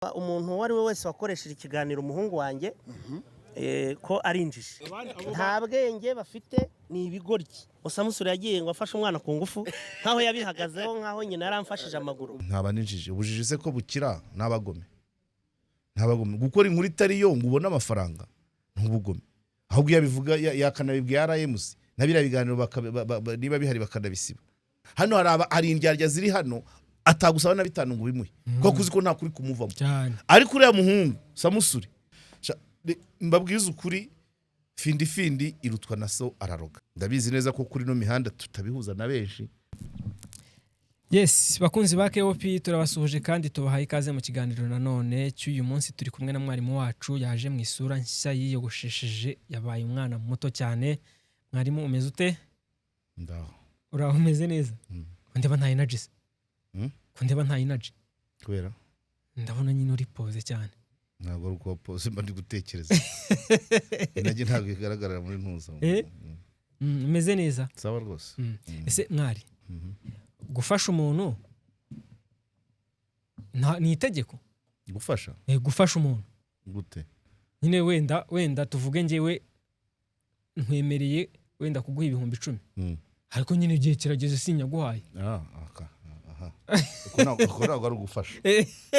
Umuntu uwo ari we wese wakoresheje ikiganiro umuhungu wanjye ko ari injiji, nta bwenge bafite, ni ibigoryi. Samusure yagiye ngo afashe umwana ku ngufu, nkaho yabihagazeho, nkaho nyina yaramfashije amaguru. Ntaba n'injiji. Ubujiji se ko bukira? N'abagome, n'abagome. Gukora inkuru itari yo ngo ubone amafaranga ntubugome. Ahubwo iyo abivuga yakanabibwiye RMC na biriya biganiro niba bihari bakanabisiba. Hano hari indyarya ziri hano atagusaba na 5 ngo ubimuhe, kuko uzi ko nta kuri kumuvamo. Cyane. Ariko uriya muhungu Samusuri, mbabwize ukuri, findi findi irutwa na so araroga. Ndabizi neza ko kuri ino mihanda tutabihuza na benshi. Yes, bakunzi ba KOP, turabasuhuje kandi tubahaye ikaze mu kiganiro nanone cy'uyu munsi. Turi kumwe na mwarimu wacu, yaje mu isura nshya, yiyogoshesheje, yabaye umwana muto cyane. Mwarimu, umeze ute? Ndaho. Uraho, umeze neza? Ko ndeba nta energy se? Mm. Ko ndeba nta energy? Kubera? Ndabona nyine uri posé cyane. Ntabwo ari uko posé, mba ndi gutekereza. Inagi ntabwo igaragarira muri ntuza. Eh? Umeze neza? Sawa rwose. Ese mwari, gufasha umuntu ni itegeko? Gufasha? Gufasha umuntu. Gute? Nyine wenda tuvuge ngewe nkwemereye wenda kuguha 10,000, ariko nyine igihe kirageze sinyaguhaye. Ah, aka, aha. Uko ntabwo ari ugufasha,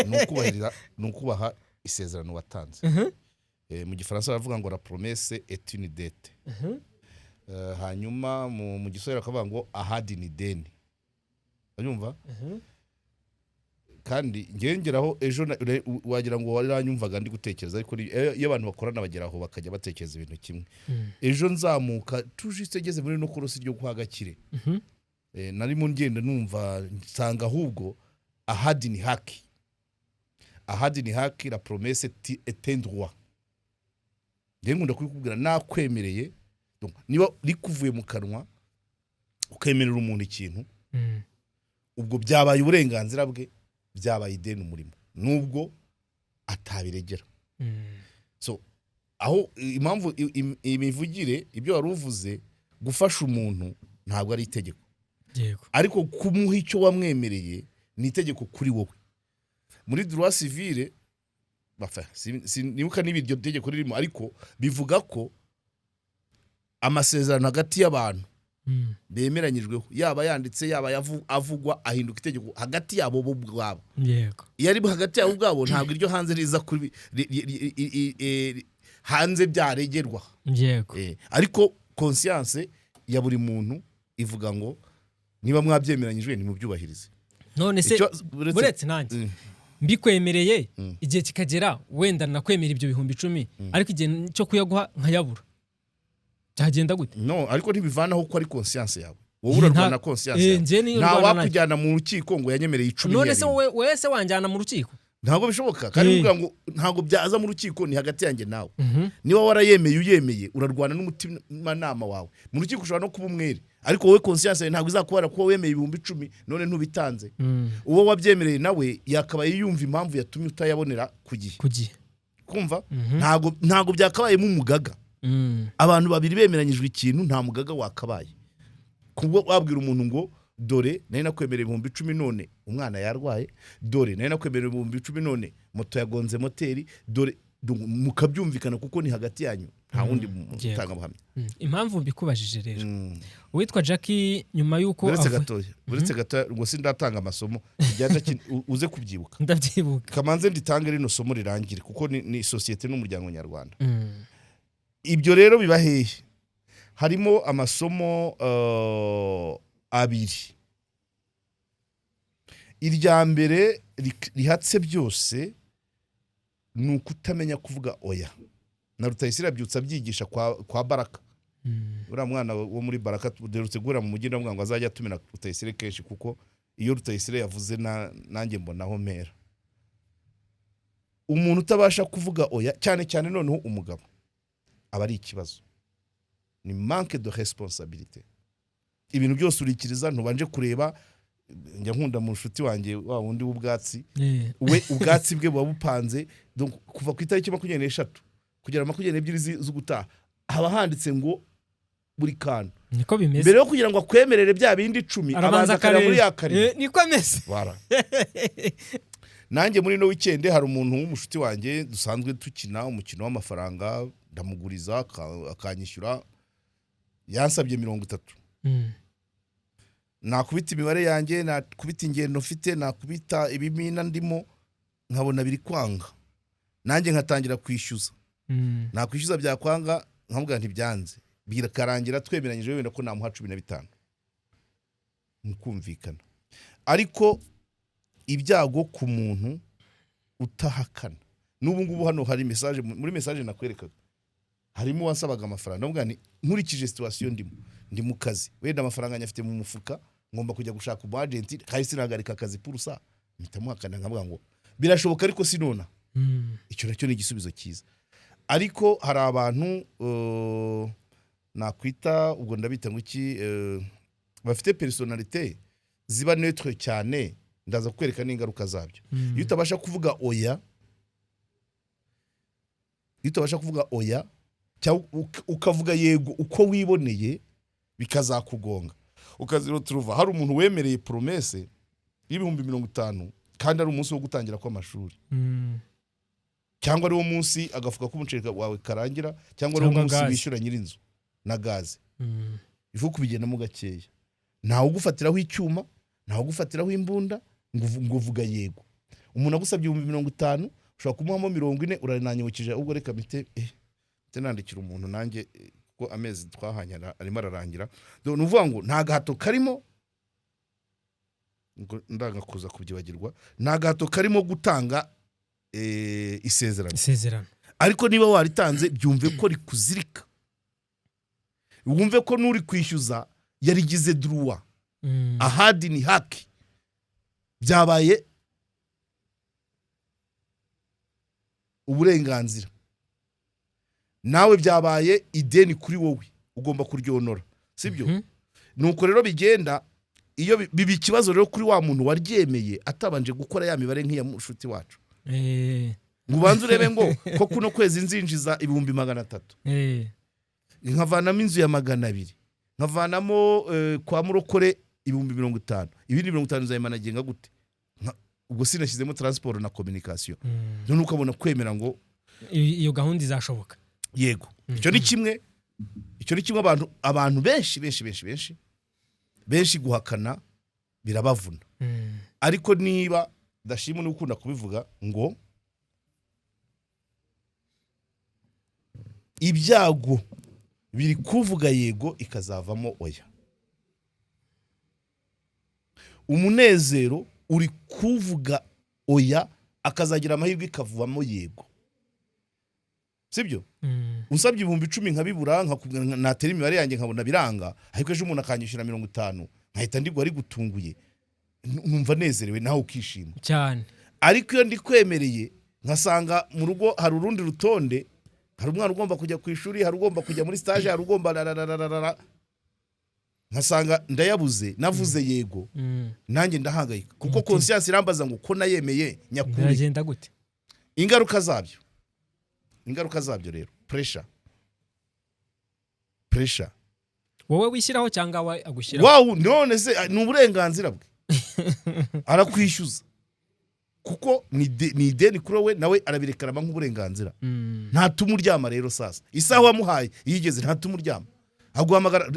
ni ukubahiriza, ni ukubaha isezerano watanze. Mu Gifaransa baravuga ngo "La promesse est une dette." Hanyuma mu Giswahili bakavuga ngo "Ahadi ni deni." Urumva? Kandi ngewe ngeraho ejo wagira ngo waranyumvaga ndi gutekereza, ariko iyo abantu bakorana bagera aho bakajya batekereza ibintu kimwe. Ejo nzamuka tujiste ngeze muri no korosi ryo kwa Gakire, narimo ngenda numva nsanga ahubwo ahadi ni haki, ahadi ni haki, la promesse est un droit. Njyewe nkunda kubikubwira, nakwemereye. Donc, niba rikuvuye mu kanwa ukemerera umuntu ikintu, ubwo byabaye uburenganzira bwe, byabaye ideni umurimo nubwo atabiregera. So aho impamvu imivugire, ibyo wari uvuze, gufasha umuntu ntabwo ari itegeko, ariko kumuha icyo wamwemereye ni itegeko kuri wowe. Muri droit civil bafa nibuka niba iryo tegeko ririmo, ariko bivuga ko amasezerano hagati y'abantu bemeranyijweho, yaba yanditse, yaba avugwa, ahinduka itegeko hagati yabo bo ubwabo. Iyo ari hagati yabo ubwabo, ntabwo iryo hanze riza kuri hanze byaregerwa. Ariko conscience ya buri muntu ivuga ngo niba mwabyemeranyijwe nimubyubahirize. None se buretse nanjye mbikwemereye, igihe kikagera, wenda nakwemera ibyo 10,000, ariko igihe cyo kuyaguha nkayabura, byagenda gute? No, ariko ntibivanaho ko ari conscience yawe. Wowe urarwana na conscience yawe. Njye niyo Nta ndwana nayo. wakujyana mu rukiko ngo yanyemereye 10 None se ntiyabimpa. wowe se wanjyana mu rukiko? Ntabwo bishoboka. Kandi kuvuga ngo ntabwo byaza mu rukiko, ni hagati yanjye nawe. Niba warayemeye, uyemeye, urarwana n'umutimanama wawe. Mu rukiko ushobora no kuba umwere, ariko wowe conscience yawe ntabwo izakubara kuba wemeye 10,000 none ntubitanze. Uwo wabyemereye nawe yakabaye yumva impamvu yatumye utayabonera ku gihe. Ku gihe. Kumva, ntabwo byakabayemo umugaga. Abantu babiri bemeranyijwe ikintu, nta mugaga wakabaye kubwo wabwira umuntu ngo dore nari nakwemereye 10,000 none umwana yarwaye, dore nari nakwemereye 10,000 none moto yagonze moteri, dore mukabyumvikana, kuko ni hagati yanyu, nta wundi mutangabuhamya. Impamvu mbikubajije rero, uwitwa Jackie nyuma y'uko Uretse gatoya, uretse gatoya, ngo sindatanga amasomo ibya Jackie, uze kubyibuka. Ndabyibuka. Kamanze nditange rino somo rirangire, kuko ni sosiyete n'umuryango nyarwanda. Ibyo rero biba hehe? Harimo amasomo abiri. Irya mbere rihatse byose ni ukutamenya kuvuga oya. Na Rutayisire abyutsa abyigisha kwa Baraka. Uriya mwana wo muri Baraka duherutse guhura mu mujyi, ndavuga ngo azajya atumira Rutayisire kenshi, kuko iyo Rutayisire yavuze nanjye mbonaho mpera. Umuntu utabasha kuvuga oya, cyane cyane noneho umugabo, aba ari ikibazo, ni manque de responsabilité. Ibintu byose urikiriza, ntubanje kureba. Njya nkunda mu nshuti wanjye wa wundi w'ubwatsi. We ubwatsi bwe buba bupanze. Donc, kuva ku itariki 23 kugera 22 z'ugutaha haba handitse ngo buri kantu. Niko bimeze. Mbere yo kugira ngo akwemerere bya bindi 10, abanza akareba muri ya karine. Niko ameze. Voilà. Nanjye muri no weekend hari umuntu w'umushuti wanjye dusanzwe dukina umukino w'amafaranga, ndamuguriza akanyishyura. Yansabye 30. Nakubita imibare yanjye, nakubita ingendo mfite, nakubita ibimina ndimo, nkabona biri kwanga, nanjye nkatangira kwishyuza. Nakwishyuza byakwanga, nkamubwira ntibyanze, bikarangira twemeranyije wenda ko namuha 15, mukumvikana. Ariko ibyago ku muntu utahakana. N'ubu ngubu hano hari message, muri message nakwerekaga harimo uwansabaga amafaranga. Ndavuga nti nkurikije situation ndimo, ndi mu kazi, wenda amafaranga nyafite mu mufuka, ngomba kujya gushaka umu agent kandi sinahagarika akazi purusa, mpita muhakana, nkavuga ngo birashoboka ariko sinona. Icyo nacyo ni igisubizo cyiza. Ariko hari abantu nakwita, ubwo ndabita ngo iki, bafite personnalité ziba neutre cyane. Ndaza kukwereka n'ingaruka zabyo. Iyo utabasha kuvuga oya, iyo utabasha kuvuga oya cyangwa ukavuga yego uko wiboneye, bikazakugonga ukaziroturuva. Hari umuntu wemereye promesse y'50,000 kandi ari umunsi wo gutangira kw'amashuri, cyangwa ari wo munsi agafuka k'umuceri wawe karangira, cyangwa ari wo Cyangwa munsi gaze. wishyura nyir'inzu na gaze. Ifu kubigendamo gakeya, ntawe ugufatiraho icyuma, ntawe ugufatiraho imbunda ngo uvuga yego. Umuntu agusabye 50,000, ushobora kumuhamo 40. Urananyibukije ahubwo, reka mpite nandikira umuntu nanjye, kuko amezi twahanye arimo ararangira. Ni ukuvuga ngo nta gahato karimo, ngo ndanga kuza kubyibagirwa, nta gahato karimo gutanga isezerano. Isezerano. Ariko niba waritanze, byumve ko rikuzirika, wumve ko n'uri kwishyuza yarigize droit. Ahadi ni haki, byabaye uburenganzira, nawe byabaye ideni kuri wowe, ugomba kuryonora, sibyo? Mhm. Nuko rero bigenda. Iyo biba ikibazo rero kuri wa muntu waryemeye atabanje gukora ya mibare nk'iya mushuti wacu, ngo ubanze urebe ngo ko kuno kwezi nzinjiza 300,000, nkavanamo inzu ya 200, nkavanamo kwa murokore 50,000, ibindi 50 nzabimanaginga gute? Ubwo sinashyizemo transport na communication. None ukabona kwemera ngo Iyo gahunda izashoboka. Yego, icyo ni kimwe, icyo ni kimwe. Abantu benshi benshi benshi benshi benshi guhakana birabavuna. Ariko niba ndashima niba ukunda kubivuga ngo ibyago biri kuvuga yego ikazavamo oya, umunezero uri kuvuga oya akazagira amahirwe ikavamo yego, sibyo? Usabye 10,000 nkabibura, nkakubwira natera imibare yanjye nkabona biranga, ariko ejo umuntu akanyishyura 50, nkahita ndigwa ari gutunguye, numva nezerewe, nawe ukishima. Cyane. Ariko iyo ndikwemereye nkasanga mu rugo hari urundi rutonde, hari umwana ugomba kujya ku ishuri, hari ugomba kujya muri stage, hari ugomba rarararara, nkasanga ndayabuze navuze yego, nanjye ndahangayika kuko conscience irambaza ngo ko nayemeye nyakuri, Biragenda gute? Ingaruka zabyo, ingaruka zabyo rero, pressure, pressure. Wowe wishyiraho cyangwa we agushyiraho? Wawu, none se ni uburenganzira bwe, arakwishyuza kuko ni ideni kuri wowe, nawe arabirekarama nk'uburenganzira. Ntatuma uryama rero. Sasa isaha wamuhaye iyo igeze ntatuma uryama, aguhamagara.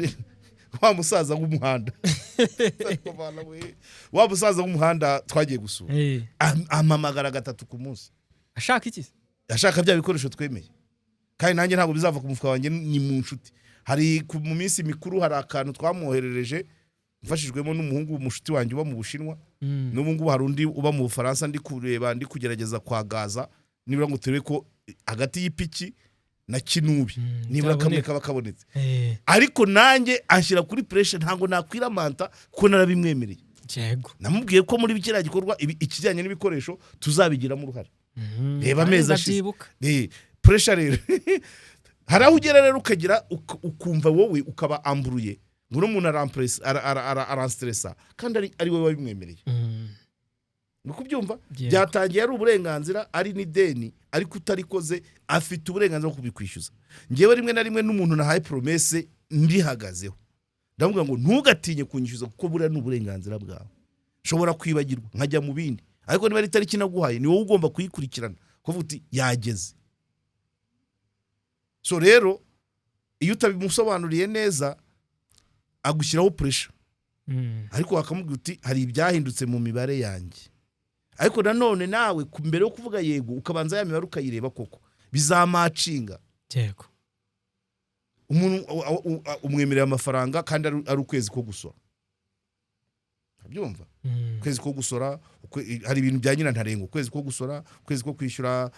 Wa musaza w'umuhanda, wa musaza w'umuhanda twagiye gusura, ampamagara gatatu ku munsi. Ashaka iki? Ashaka bya bikoresho twemeye, kandi nanjye ntabwo bizava ku mufuka wanjye, ni mu nshuti. Hari mu minsi mikuru hari akantu twamwoherereje mfashijwemo n'umuhungu mushuti wanjye uba mu Bushinwa. N'ubu ngubu hari undi uba mu Bufaransa, ndi kureba, ndi kugerageza kwagaza nibura ngo turebe ko hagati y'ipiki na kinubi nibura kamwe byaboneka. kaba kabonetse. Ariko nanjye anshyira kuri pressure, ntabwo nakwiramanta kuko narabimwemereye. Namubwiye ko muri kiriya gikorwa ikijyanye n'ibikoresho tuzabigiramo uruhare. Reba amezi ashize. Ndabyibuka. Pressure rero, hari aho ugera rero ukagira ukumva wowe ukaba amburuye, ngo uno muntu aranstressa kandi ari wowe wabimwemereye. Ni kubyumva? Byatangiye ari uburenganzira, ari n'ideni, ariko utarikoze afite uburenganzira bwo kubikwishyuza. Ngewe rimwe na rimwe n'umuntu nahaye promesse ndihagazeho, ndavuga ngo ntugatinye kunyishyuza kuko buriya ni uburenganzira bwawe. Nshobora kwibagirwa nkajya mu bindi, Ariko niba ari itariki naguhaye, ni wowe ugomba kuyikurikirana, kuvuga uti yageze. So rero iyo utabimusobanuriye neza, agushyiraho pressure. Ariko wakamubwira uti hari ibyahindutse mu mibare yanjye. Ariko nanone nawe mbere yo kuvuga yego, ukabanza ya mibare ukayireba koko bizamatchinga. Umuntu umwemerera amafaranga kandi ari ukwezi ko gusora, abyumva. Ukwezi ko gusora, hari ibintu bya nyina ntarengwa: ukwezi ko gusora, ukwezi ko kwishyura,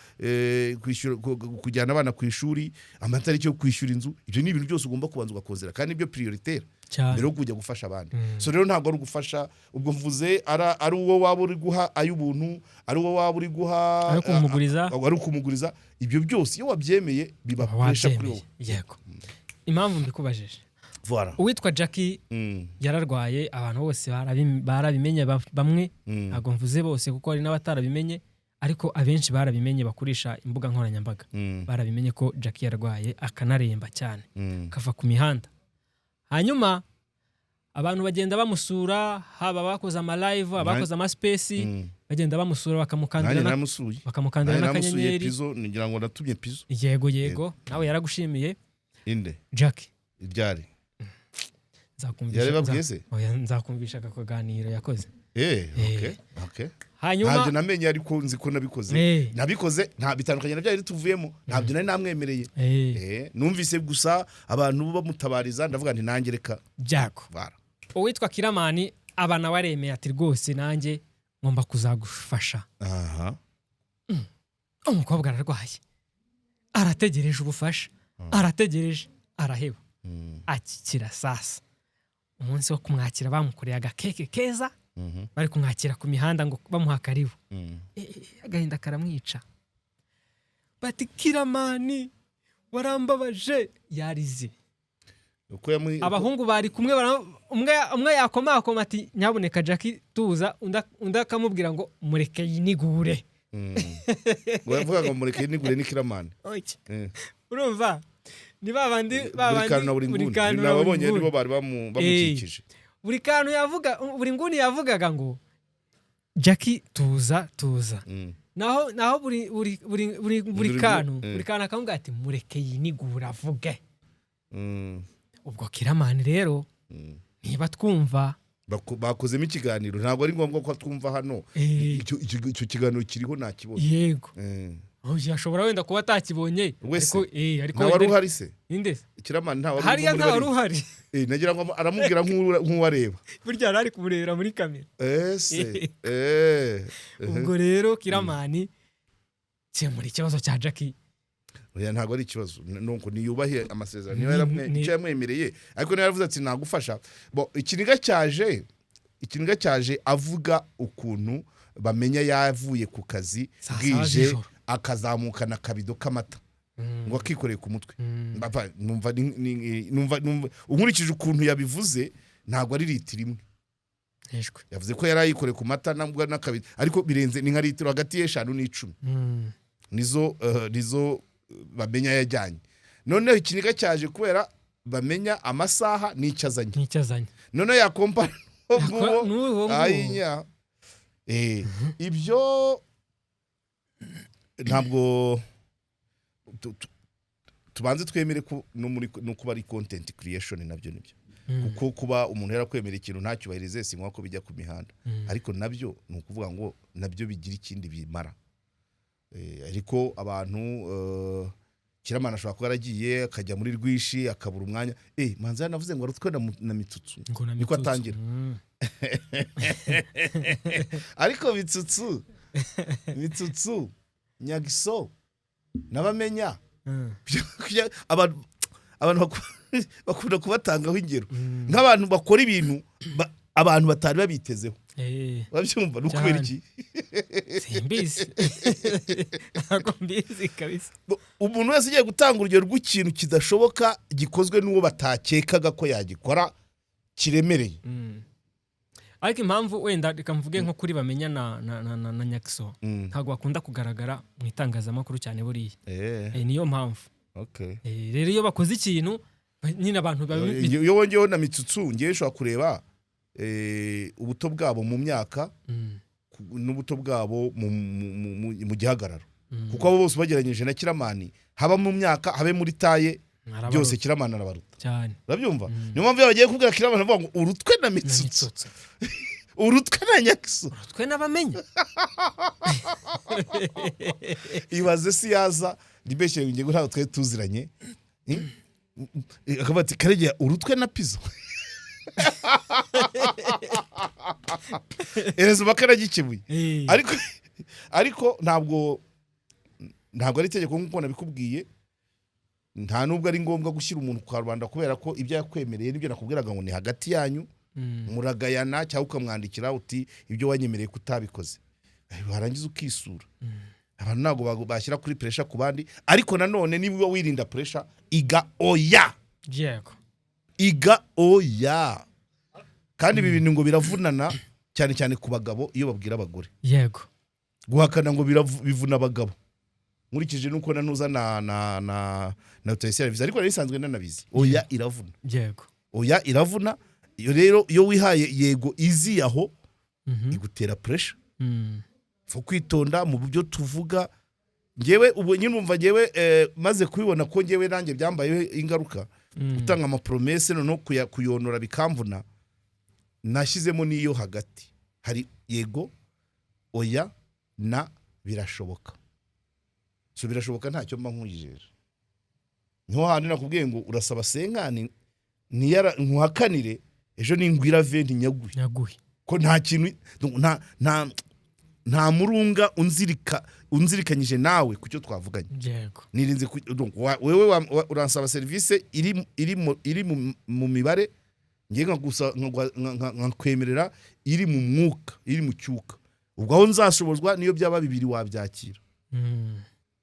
kwishyura, kujyana abana ku ishuri, amatariki yo kwishyura inzu. Ibyo ni ibintu byose ugomba kubanza ugakonsidera, kandi nibyo prioritaire mbere yo kujya gufasha abandi. So rero ntabwo ari ugufasha. Ubwo mvuze ari uwo waba uri guha ay'ubuntu, ari uwo waba uri guha Ari kumuguriza. ari ukumuguriza, ibyo byose iyo wabyemeye biba Uba pressure kuri wabyemeye. wowe. Yego, impamvu mbikubajije, Voilà. uwitwa Jackie yararwaye, abantu bose barabimenye, bamwe, ntabwo mvuze bose kuko hari n'abatarabimenye, ariko abenshi barabimenye bakoresha imbuga nkoranyambaga, barabimenye ko Jackie yarwaye akanaremba cyane, akava ku mihanda. Hanyuma abantu bagenda bamusura, haba abakoze amalive, abakoze amaspace, bagenda bamusura, bakamukandira Nanjye naramusuye. bakamukandira Nanjye naramusuye. n'akanyenyeri. Pizo, ngira ngo natumye Pizo. Yego, nawe yaragushimiye. Inde? Jackie. Iryari? Nzakumvisha. Yarababwiye se? Oya, nzakumvisha aka kaganiro yakoze. Okay. Hanyuma Ntabyo namenye, ariko nzi ko nabikoze. Nabikoze nta bitandukanye na bya bindi tuvuyemo, ntabyo nari namwemereye. Numvise gusa abantu bamutabariza, ndavuga nti nanjye reka. Byago. Bara. Uwitwa Kiramani aba nawe aremeye, ati rwose nanjye ngomba kuzagufasha. Umukobwa ararwaye, arategereje ubufasha, arategereje, araheba. Akikira sasa umunsi wo kumwakira, bamukoreye agakeke keza, bari kumwakira ku mihanda ngo bamuha karibu. Agahinda karamwica, bati Kiramani warambabaje, yarize. Uko Abahungu bari kumwe, umwe yakomakoma ati nyabuneka Jackie tuza, undi akamubwira ngo mureke yinigure. Ngo yavuga ngo mureke nigure ni Kiramani. Urumva ni babandi Buri babandi kantu na buri buri nguni kantu na buri nababonye nguni. Nibo bari bamukikije. Buri kantu yavuga, buri nguni yavugaga ngo Jackie tuza, tuza. Naho buri Buri kantu, buri kantu akamubwira ati mureke yinigure avuge. Ubwo Kiramani rero, niba twumva, Bakozemo ikiganiro, ntabwo ari ngombwa ko twumva hano. Icyo kiganiro kiriho, ntakibonye. Yego. Oya, ashobora wenda kuba atakibonye. Wese. Ariko Nta wari wenda uhari se? Ninde se? Kiramani nta wari Hariya muri nta wari bariya. uhari. Nagira ngo aramubwira nk'uwareba. Burya yari ari kumurebera muri kamera. Ese Ubwo rero Kiramani, kemura ikibazo cya Jackie. Oya, ntabwo ari ikibazo. Nuko niyubahe amasezerano niba icyo yamwemereye. Ariko niba yaravuze ati nagufasha bo, ikiniga cyaje avuga ukuntu bamenya yavuye ku kazi Saa saba bwije, z'ijoro. akazamukana akabido k'amata ngo akikoreye ku mutwe. Papa, numva numva nkurikije ukuntu yabivuze, ntabwo ari litiro imwe. Hejwe. Yavuze ko yari ayikoreye ku mata nabwo n'akabido, ariko birenze, ni nka litiro hagati y'eshanu n'icumi. Nizo bamenya yajyanye. Noneho ikiniga cyaje kubera bamenya amasaha n'icyo azanye. N'icyo azanye. Noneho yakompara n'uwo nguwo. N'uwo nguwo. Ayinya. Ibyo ntabwo tubanze twemere ko no muri no kuba ari content creation nabyo nibyo, kuko kuba umuntu yarakwemera ikintu ntacyubahirize si ngombwa ko bijya ku mihanda. Ariko nabyo ni ukuvuga ngo nabyo bigira ikindi bimara. Ariko abantu, Kiramana ashobora kuba yaragiye akajya muri rwishi akabura umwanya. Manzi yanavuze ngo arutwe na Mitsutsu. Ngo na Niko Mitsutsu. atangira. Ariko Mitsutsu, Nyagiso n'abamenya, abantu bakunda kubatangaho ingero nk'abantu bakora ibintu abantu batari babitezeho. Urabyumva, ni ukubera Cyane. iki? Simbizi, ntabwo mbizi kabisa. Umuntu wese ugiye gutanga urugero rw'ikintu kidashoboka gikozwe n'uwo batakekaga ko yagikora kiremereye. Ariko impamvu wenda reka mvuge nko kuri bamenya na Nyakiso, ntabwo bakunda kugaragara mu itangazamakuru cyane buriya. Niyo mpamvu. Rero iyo bakoze ikintu, nyine abantu Iyo wongeyeho na Mitsutsu, ngewe ushobora kureba ubuto bwabo mu myaka. n'ubuto bwabo mu gihagararo, kuko abo bose ubagereranyije na Killaman, haba mu myaka, habe muri taille, Arabaruta. byose Killaman arabaruta. Cyane. Urabyumva? Niyo mpamvu iyo bagiye kubwira Killaman bavuga ngo urutwe na Na Mitsutsu, Mitsutsu. urutwe na Nyakiso. Twe n'abamenya. Ibaze si yaza ndibeshye ngo ntabwo twari tuziranye. Akavuga ati: "Karegeya, urutwe na Pizo." Ereza bakaragikemuye. Ariko ntabwo ari itegeko nk'uko nabikubwiye. Nta nubwo ari ngombwa gushyira umuntu ku karubanda, kubera ko ibyo yakwemereye n'ibyo nakubwiraga ngo ni hagati yanyu. Muragayana cyangwa ukamwandikira uti: "Ibyo wanyemereye ko utabikoze." Warangiza ukisura. Abantu ntabwo bashyira kuri pressure ku bandi, ariko nanone niba wirinda pressure, iga oya. Iga oya. Kandi ibi bintu ngo biravunana cyane cyane ku bagabo iyo babwira abagore. Guhakana ngo bivuna abagabo, nkurikije nuko nanuza na Rutayisire yabivuze, ariko nari isanzwe nanabizi, oya iravuna. Oya iravuna. Iyo rero iyo wihaye yego izi aho, igutera pressure. Faut kwitonda mu byo tuvuga. Ngewe ubu nyine umva, ngewe maze kubibona ko ngewe nanjye byambayeho ingaruka, gutanga amapromesses noneho kuyonora bikamvuna, nashyizemo n'iyo hagati. Hari yego, oya na birashoboka. So birashoboka ntacyo mba nkuyijeje. Niho handi nakubwiye ngo urasaba cinquante, niyara nkuhakanire, ejo ningwira 20 nyaguhe. Nyaguhe. Ko nta kintu, nta murunga unzirika unzirikanyije nawe ku cyo twavuganye. Nirinze donc, wewe uransaba serivisi iri mu mibare, ngiye nkagusa nkakwemerera iri mu mwuka, iri mu cyuka. Ubwo aho nzashobozwa, niyo byaba bibiri wabyakira.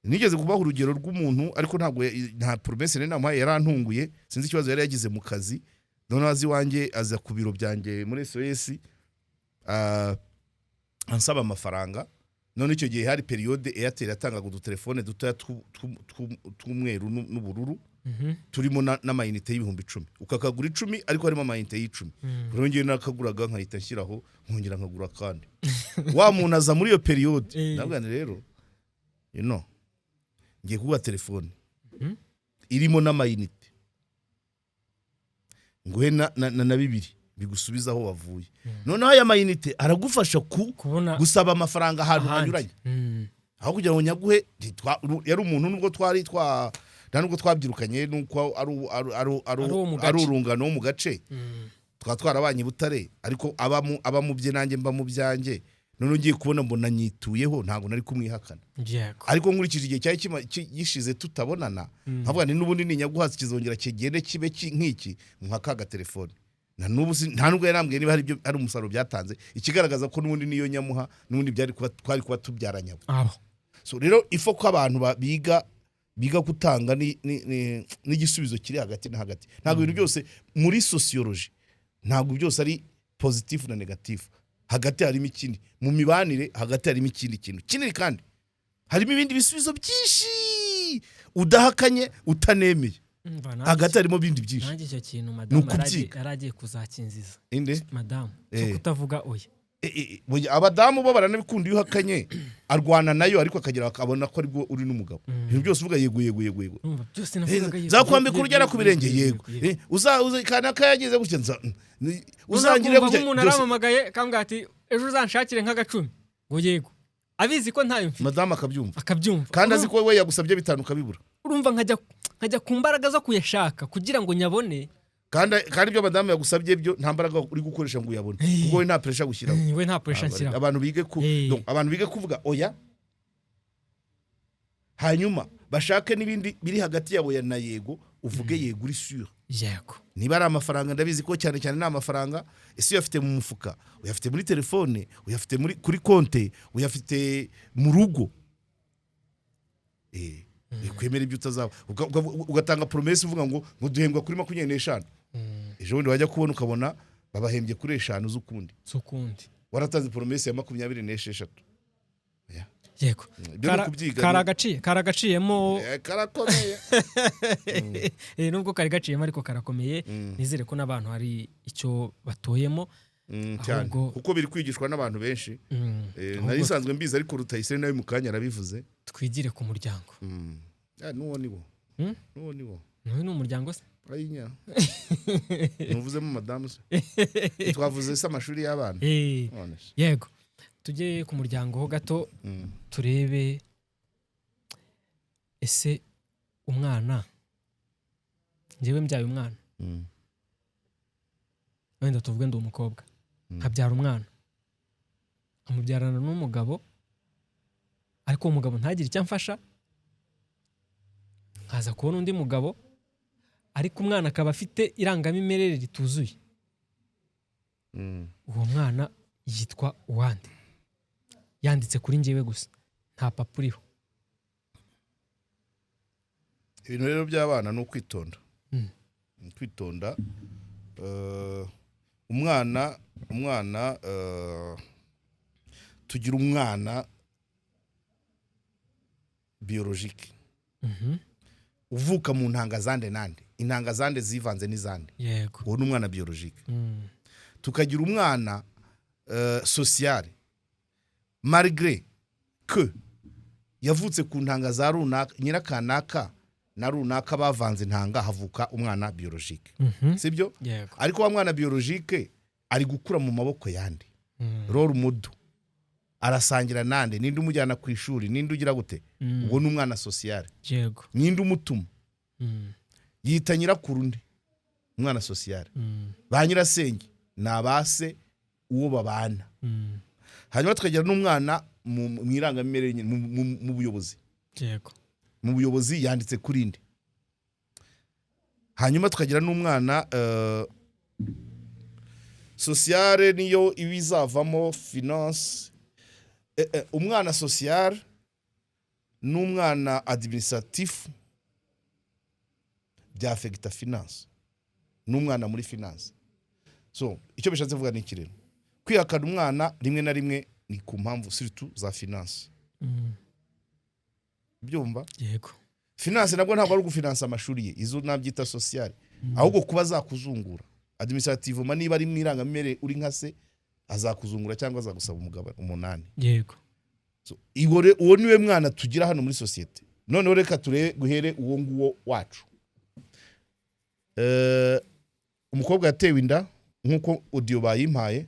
Nigeze kubaha urugero rw'umuntu, ariko ntabwo nta promesse nari namuhaye. Yarantunguye, sinzi ikibazo yari yagize mu kazi, noneho azi iwanjye, aza ku biro byanjye muri SOS, ansaba amafaranga. None icyo gihe hari période Airtel yatangaga udutelefone dutoya tw'umweru n'ubururu, turimo n'amayinite y'10,000, ukakagura 10 ariko harimo amayinite y'10. Rero ngewe nakaguraga nkahita nshyiraho, nkongera nkagura akandi. Wa muntu aza muri iyo période. Ndavuga nti: "Rero ngiye kuguha telefone irimo n'amayinite, nguhe na bibiri bigusubiza aho wavuye. Noneho aya mayinite aragufasha ku kubona gusaba amafaranga ahantu ahandi. hanyuranye, aho kugira ngo nyaguhe." Yari umuntu nubwo twari twa nta nubwo twabyirukanye, nuko Ari uwo mu ari gace. urungano wo mu gace. Twaba twarabanye i Butare, ariko aba mu bye, nanjye mba mu byanjye. None ugiye kubona mbona nyituyeho, ntabwo nari kumwihakana. Ariko nkurikije igihe cyari gishize tutabonana, nkavuga nti n'ubundi ninyaguhatse kizongera kigende kibe nk'iki nka ka gatelefone. Na n'ubu nta nubwo yarambwiye niba hari ibyo hari umusaruro byatanze, ikigaragaza ko n'ubundi niyo nyamuha n'ubundi byari kuba twari kuba tubyaranye abo. Abo. So rero ifo ko abantu biga gutanga n'igisubizo kiri hagati na hagati. Ntabwo ibintu byose muri sociologie, ntabwo byose ari positif na négatif. Hagati harimo ikindi. Mu mibanire hagati harimo ikindi kintu kinini, kandi harimo ibindi bisubizo byinshi udahakanye, utanemeye. Umva, Hagati harimo ibindi byinshi. Nanjye icyo kintu madamu Ukubyiga. yari agiye kuzakinziza. Inde? Madamu cyo kutavuga oya. Burya abadamu bo baranabikunda. Iyo uhakanye arwana nayo, ariko akagera akabona ko aribwo uri n'umugabo. Ibintu byose uvuga yego, yego, yego, yego. Urumva byose navugaga yego. Nzakwambika yego, urugera yego, ku birenge. Yego, Yego. yego. Uza kanaka yagize gutya, uzangire Uzakumva gutya nk'umuntu byose. arampamagaye akambwira ati: "Ejo uzanshakire nk'agacumi," ngo yego, abizi ko ntayo mfite. Madamu akabyumva. Akabyumva. Kandi azi ko we yagusabye 5 ukabibura. Urumva nkajya ku mbaraga zo kuyashaka kugira ngo nyabone. Kandi ibyo madamu yagusabye byo nta mbaraga uri gukoresha ngo uyabone, kuko we nta pressure gushyiraho. We nta pressure nshyiraho. Abantu bige ku Donc, abantu bige kuvuga oya, hanyuma bashake n'ibindi biri hagati ya oya na yego. Uvuge yego uri sûr. Niba ari amafaranga, ndabizi ko cyane cyane ni amafaranga, ese uyafite mu mufuka, uyafite muri telefone, uyafite muri kuri konte, uyafite mu rugo? Kwemera ibyo utazaba, ugatanga promesse uvuga ngo duhembwa kuri 25, ejo bundi wajya kubona ukabona babahembye kuri 5 z'ukundi. Z'ukundi. Waratanze promesse ya 26. Ibyo ni ukubyiga. Karagaciyemo. Karakomeye. Nubwo kari gaciyemo ariko karakomeye. Nizere ko n'abantu hari icyo batoyemo. Cyane. Ahubwo- Kuko biri kwigishwa n'abantu benshi. Ahubwo Nari nsanzwe mbizi, ariko Rutayisire nawe mu kanya arabivuze. Twigire ku muryango. Ah, n'uwo ni wo. N'uwo ni wo. Nawe ni umuryango se? Ayinya, ntuvuzemo madamu se? Twavuze se amashuri y'abana? None se. Yego, tujye ku muryango ho gato. Turebe ese umwana, njyewe mbyaye umwana, wenda tuvuge ndi umukobwa, nkabyara umwana, nkamubyarana n'umugabo, ariko uwo mugabo ntagire icyo amfasha, nkaza kubona undi mugabo, ariko umwana akaba afite irangamimerere rituzuye, uwo mwana yitwa uwande? Yanditse kuri njyewe gusa, nta papa uriho. Ibintu rero by'abana ni ukwitonda. Ni ukwitonda. Umwana, tugira umwana biologique uvuka mu ntanga zande nande, intanga zande zivanze n'izande. Uwo ni umwana biologique. Tukagira umwana social, malgré que yavutse ku ntanga za runaka, nyirakanaka na runaka bavanze intanga, havuka umwana biologique. Sibyo? Yego. Ariko wa mwana biologique ari gukura mu maboko yandi? Role model, arasangira nande? Ninde umujyana ku ishuri? Ninde ugira gute? Uwo ni umwana social. Ninde umutuma? Yita nyirakuru undi umwana social. Ba nyirasenge ni abase uwo babana. Hanyuma tukagira n'umwana mu irangamimerere nyine, mu buyobozi. Mu buyobozi yanditse kuri nde? Hanyuma tukagira n'umwana sociale, niyo iba izavamo finance. Umwana sociale n'umwana administratif byafekita finance n'umwana muri finance. So icyo bishatse kuvuga ni iki rero? Kwihakana umwana rimwe na rimwe ni ku mpamvu surtout za finance. Byumva? Yego. Finance nabwo ntabwo ari ugufinansa amashuri ye, izo nabyita sociale, ahubwo kuba azakuzungura administrativement. Niba ari mu irangamimerere uri nka se, azakuzungura cyangwa azagusaba umugabane umunani. So, uwo niwe mwana tugira hano muri sosiyete. Noneho reka turebe guhere uwo nguwo wacu. Umukobwa yatewe inda nk'uko audio bayimpaye,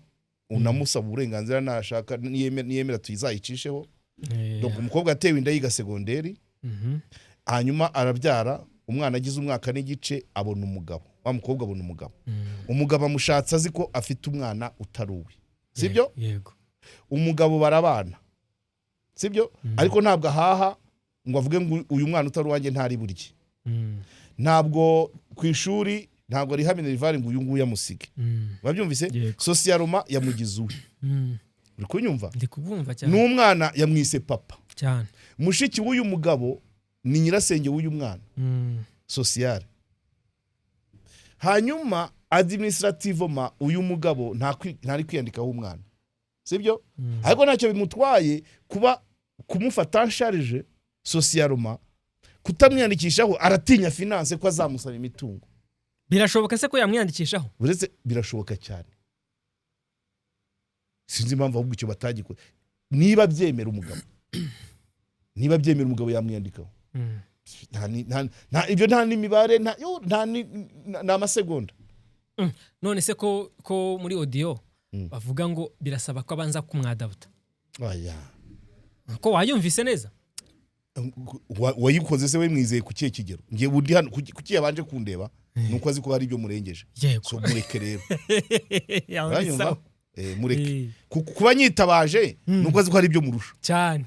unamusaba uburenganzira nashaka, niyemera tuyizayicisheho. Donc umukobwa yatewe inda yiga segonderi. Hanyuma arabyara umwana, agize umwaka n'igice abona umugabo. Wa mukobwa abona umugabo. Umugabo amushatse azi ko afite umwana utari uwe, sibyo? Yego. Umugabo barabana, sibyo? Ariko ntabwo ahaha ngo avuge ngo uyu mwana utari uwanjye ntari burye. Ntabwo ku ishuri, ntabwo ariha minerval ngo uyu nguyu amusige. Wabyumvise? Yego. Socialement yamugize uwe. Uri kunyumva? Ndi kubumva cyane. N'umwana yamwise papa. Cyane. Mushiki w'uyu mugabo ni nyirasenge w'uyu mwana. Sociale. Hanyuma administrativement uyu mugabo ntari kwiyandikaho umwana, sibyo? Ariko ntacyo bimutwaye kuba kumufata en charge socialement. Kutamwiyandikishaho, aratinya finance, ko azamusaba imitungo. Birashoboka se ko yamwiyandikishaho? Uretse birashoboka cyane, sinzi impamvu ahubwo icyo batagikora. Niba byemera umugabo, niba byemera umugabo yamwiyandikaho. Ibyo nta n'imibare, nta yo, nta ni amasegonda. None se ko muri audio bavuga ngo birasaba ko abanza kumwadabuta? Oya. Ko wayumvise neza? Wayikoze se we mwizeye ku kihe kigero? Ngiye undi hano kuki yabanje kundeba? Nuko azi ko hari ibyo murengeje. So mureke rero. Uranyumva? Sawa. Mureke. Kuba nyitabaje nuko azi ko hari ibyo murusha. Cyane.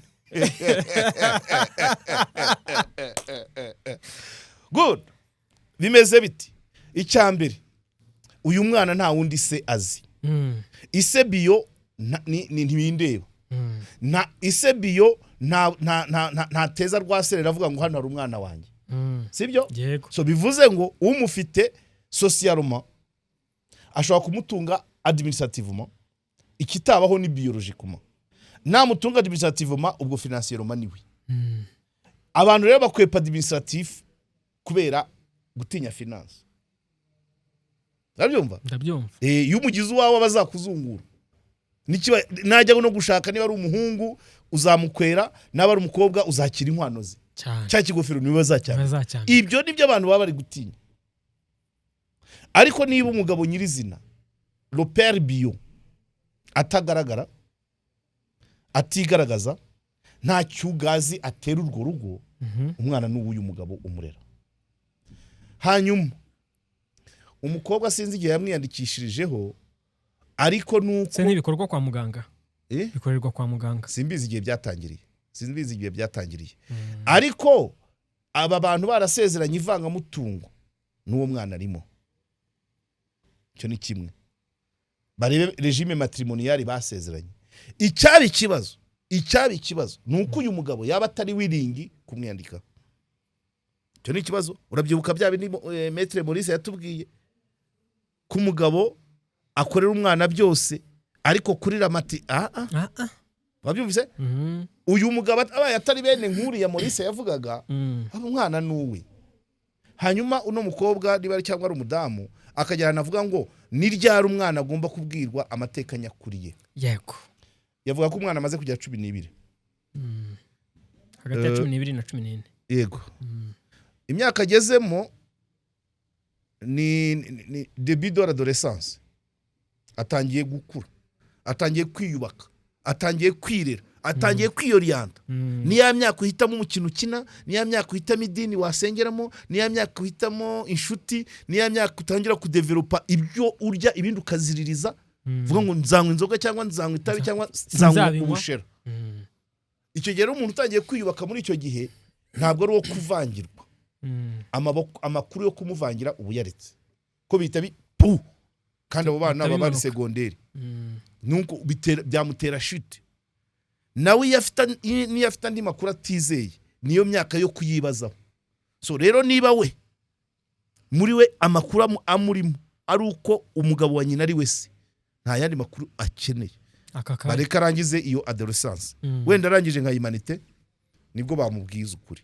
Good. Bimeze biti: icya mbere, uyu mwana nta wundi se azi. Ise bio ntibindeba. Nta ise bio, nta nta teza rwaserera avuga ngo hano hari umwana wanjye. Sibyo? Yego. So bivuze ngo umufite socialement ashobora kumutunga administrativement, ikitabaho ni biologiquement. Namutunga administrativement, ubwo financièrement niwe. Abantu rero bakwepa administratif kubera gutinya finance. Urabyumva? Ndabyumva. Iyo umugize uwawe aba azakuzungura. Najya no gushaka, niba ari umuhungu uzamukwera, naba ari umukobwa uzakira inkwano ze. Cyane. Cya kigofero niwe bazacyambika. Bazacyambika. Ibyo nibyo abantu baba bari gutinya. Ariko niba umugabo nyirizina, le père bio, atagaragara, atigaragaza, nta cyugazi atera urwo rugo, umwana ni uw'uyu mugabo umurera. Hanyuma umukobwa sinzi igihe yamwiyandikishirijeho, ariko nuko Se ntibikorwa kwa muganga? Eh? Bikorerwa kwa muganga. Simbizi igihe byatangiriye, simbizi igihe byatangiriye, ariko aba bantu barasezeranye ivangamutungo n'uwo mwana arimo. Icyo ni kimwe. Barebe régime matrimonial basezeranye. Icyaba ikibazo ni uko uyu mugabo yaba atari willing kumwiyandikaho. Icyo ni ikibazo. Urabyibuka bya bindi Maître Maurice yatubwiye ko umugabo akorera umwana byose, ariko kuri ramati ah ah. Ah, ah. Wabyumvise? Mhm. Uyu mugabo abaye atari bene nk'uriya Maurice yavugaga, aba umwana ni uwe. Hanyuma uno mukobwa, niba ari cyangwa ari umudamu, akajyana avuga ngo ni ryari umwana agomba kubwirwa amateka nyakuri ye? Yavuga ko umwana amaze kugera 12. Hagati ya 12 na 14. Yego. Imyaka agezemo ni début de l'adolescence. Atangiye gukura, atangiye kwiyubaka, atangiye kwirera, atangiye kwiyoriyanta. Ni ya myaka uhitamo umukino ukina, ni ya myaka uhitamo idini wasengeramo, ni ya myaka uhitamo inshuti, ni ya myaka utangira kudevelopa ibyo urya, ibindi ukaziririza. Vuga ngo nzanywa inzoga cyangwa nzanywa itabi cyangwa nzanywa Sinzabinywa. ubushera. Icyo gihe rero, umuntu utangiye kwiyubaka muri icyo gihe ntabwo ari uwo kuvangirwa. Amaboko, amakuru yo kumuvangira ubu yaretse ko bihita bi pu, kandi abo bana Bihita baba bari bimanuka. segonderi. Nuko byamutera shite nawe iyo afite andi makuru atizeye. Niyo myaka yo kuyibazaho. So rero, niba we muri we amakuru amurimo ari uko umugabo wa nyina ari we se, nta yandi makuru akeneye, Aka kanya. bareka arangize iyo adolescence. Wenda arangije nka humanité, nibwo bamubwiza ukuri.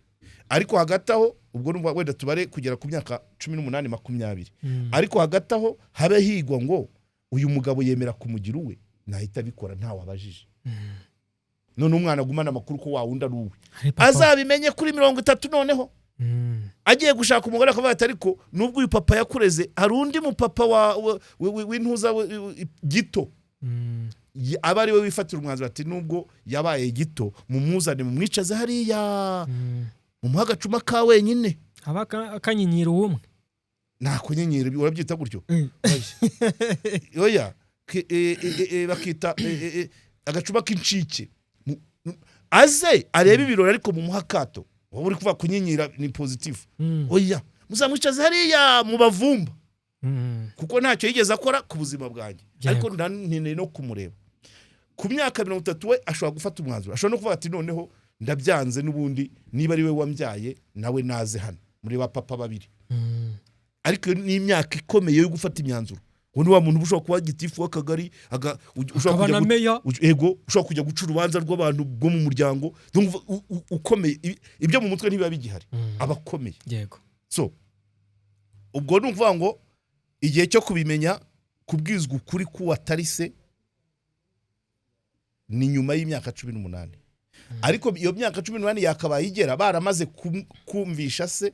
Ariko hagati aho, ubwo numva wenda tubare kugera ku myaka 18, 20. Ariko hagati aho habe higwa ngo uyu mugabo yemera kumugira uwe, nahita abikora ntawe abajije. None umwana agumana amakuru ko wa wundi ari uwe, Ari papa. azabimenye kuri 30 noneho agiye gushaka umugore, akavuga ati: "Ariko nubwo uyu papa yakureze, hari undi mupapa w'intuza gito." Aba ari we wifatira umwanzuro ati: "Nubwo yabaye gito, mumuzane, mumwicaze hariya, mumuhe agacuma ka wenyine." Aba akanyinyira ubumwe. Nta kunyenyera, urabyita gutyo? Oya, bakita agacuma k'incike. Aze arebe ibirori, ariko mumuhe akato. Wowe uri kuvuga kunyenyera ni positif. Oya, muzamwicaze hariya mubavumba, kuko ntacyo yigeze akora ku buzima bwanjye. Ariko nkeneye no kumureba. Ku myaka 30 we ashobora gufata umwanzuro, ashobora no kuvuga ati: "Noneho ndabyanze n'ubundi, niba ari we wambyaye nawe naze hano muri ba papa babiri." Ariko iyo ni imyaka ikomeye yo gufata imyanzuro. Uwo ni wa muntu uba ushobora kuba gitifu w'akagari, ushobora Akaba kujya na meya. Yego, ushobora kujya guca urubanza rw'abantu bwo mu muryango. Donc, ukomeye. Ibyo mu mutwe ntibiba bigihari, aba akomeye. So ubwo ni ukuvuga ngo igihe cyo kubimenya, kubwizwa ukuri k'uwo atari se, ni nyuma y'imyaka 18. Ariko iyo myaka 18 yakabaye igera baramaze kumvisha se.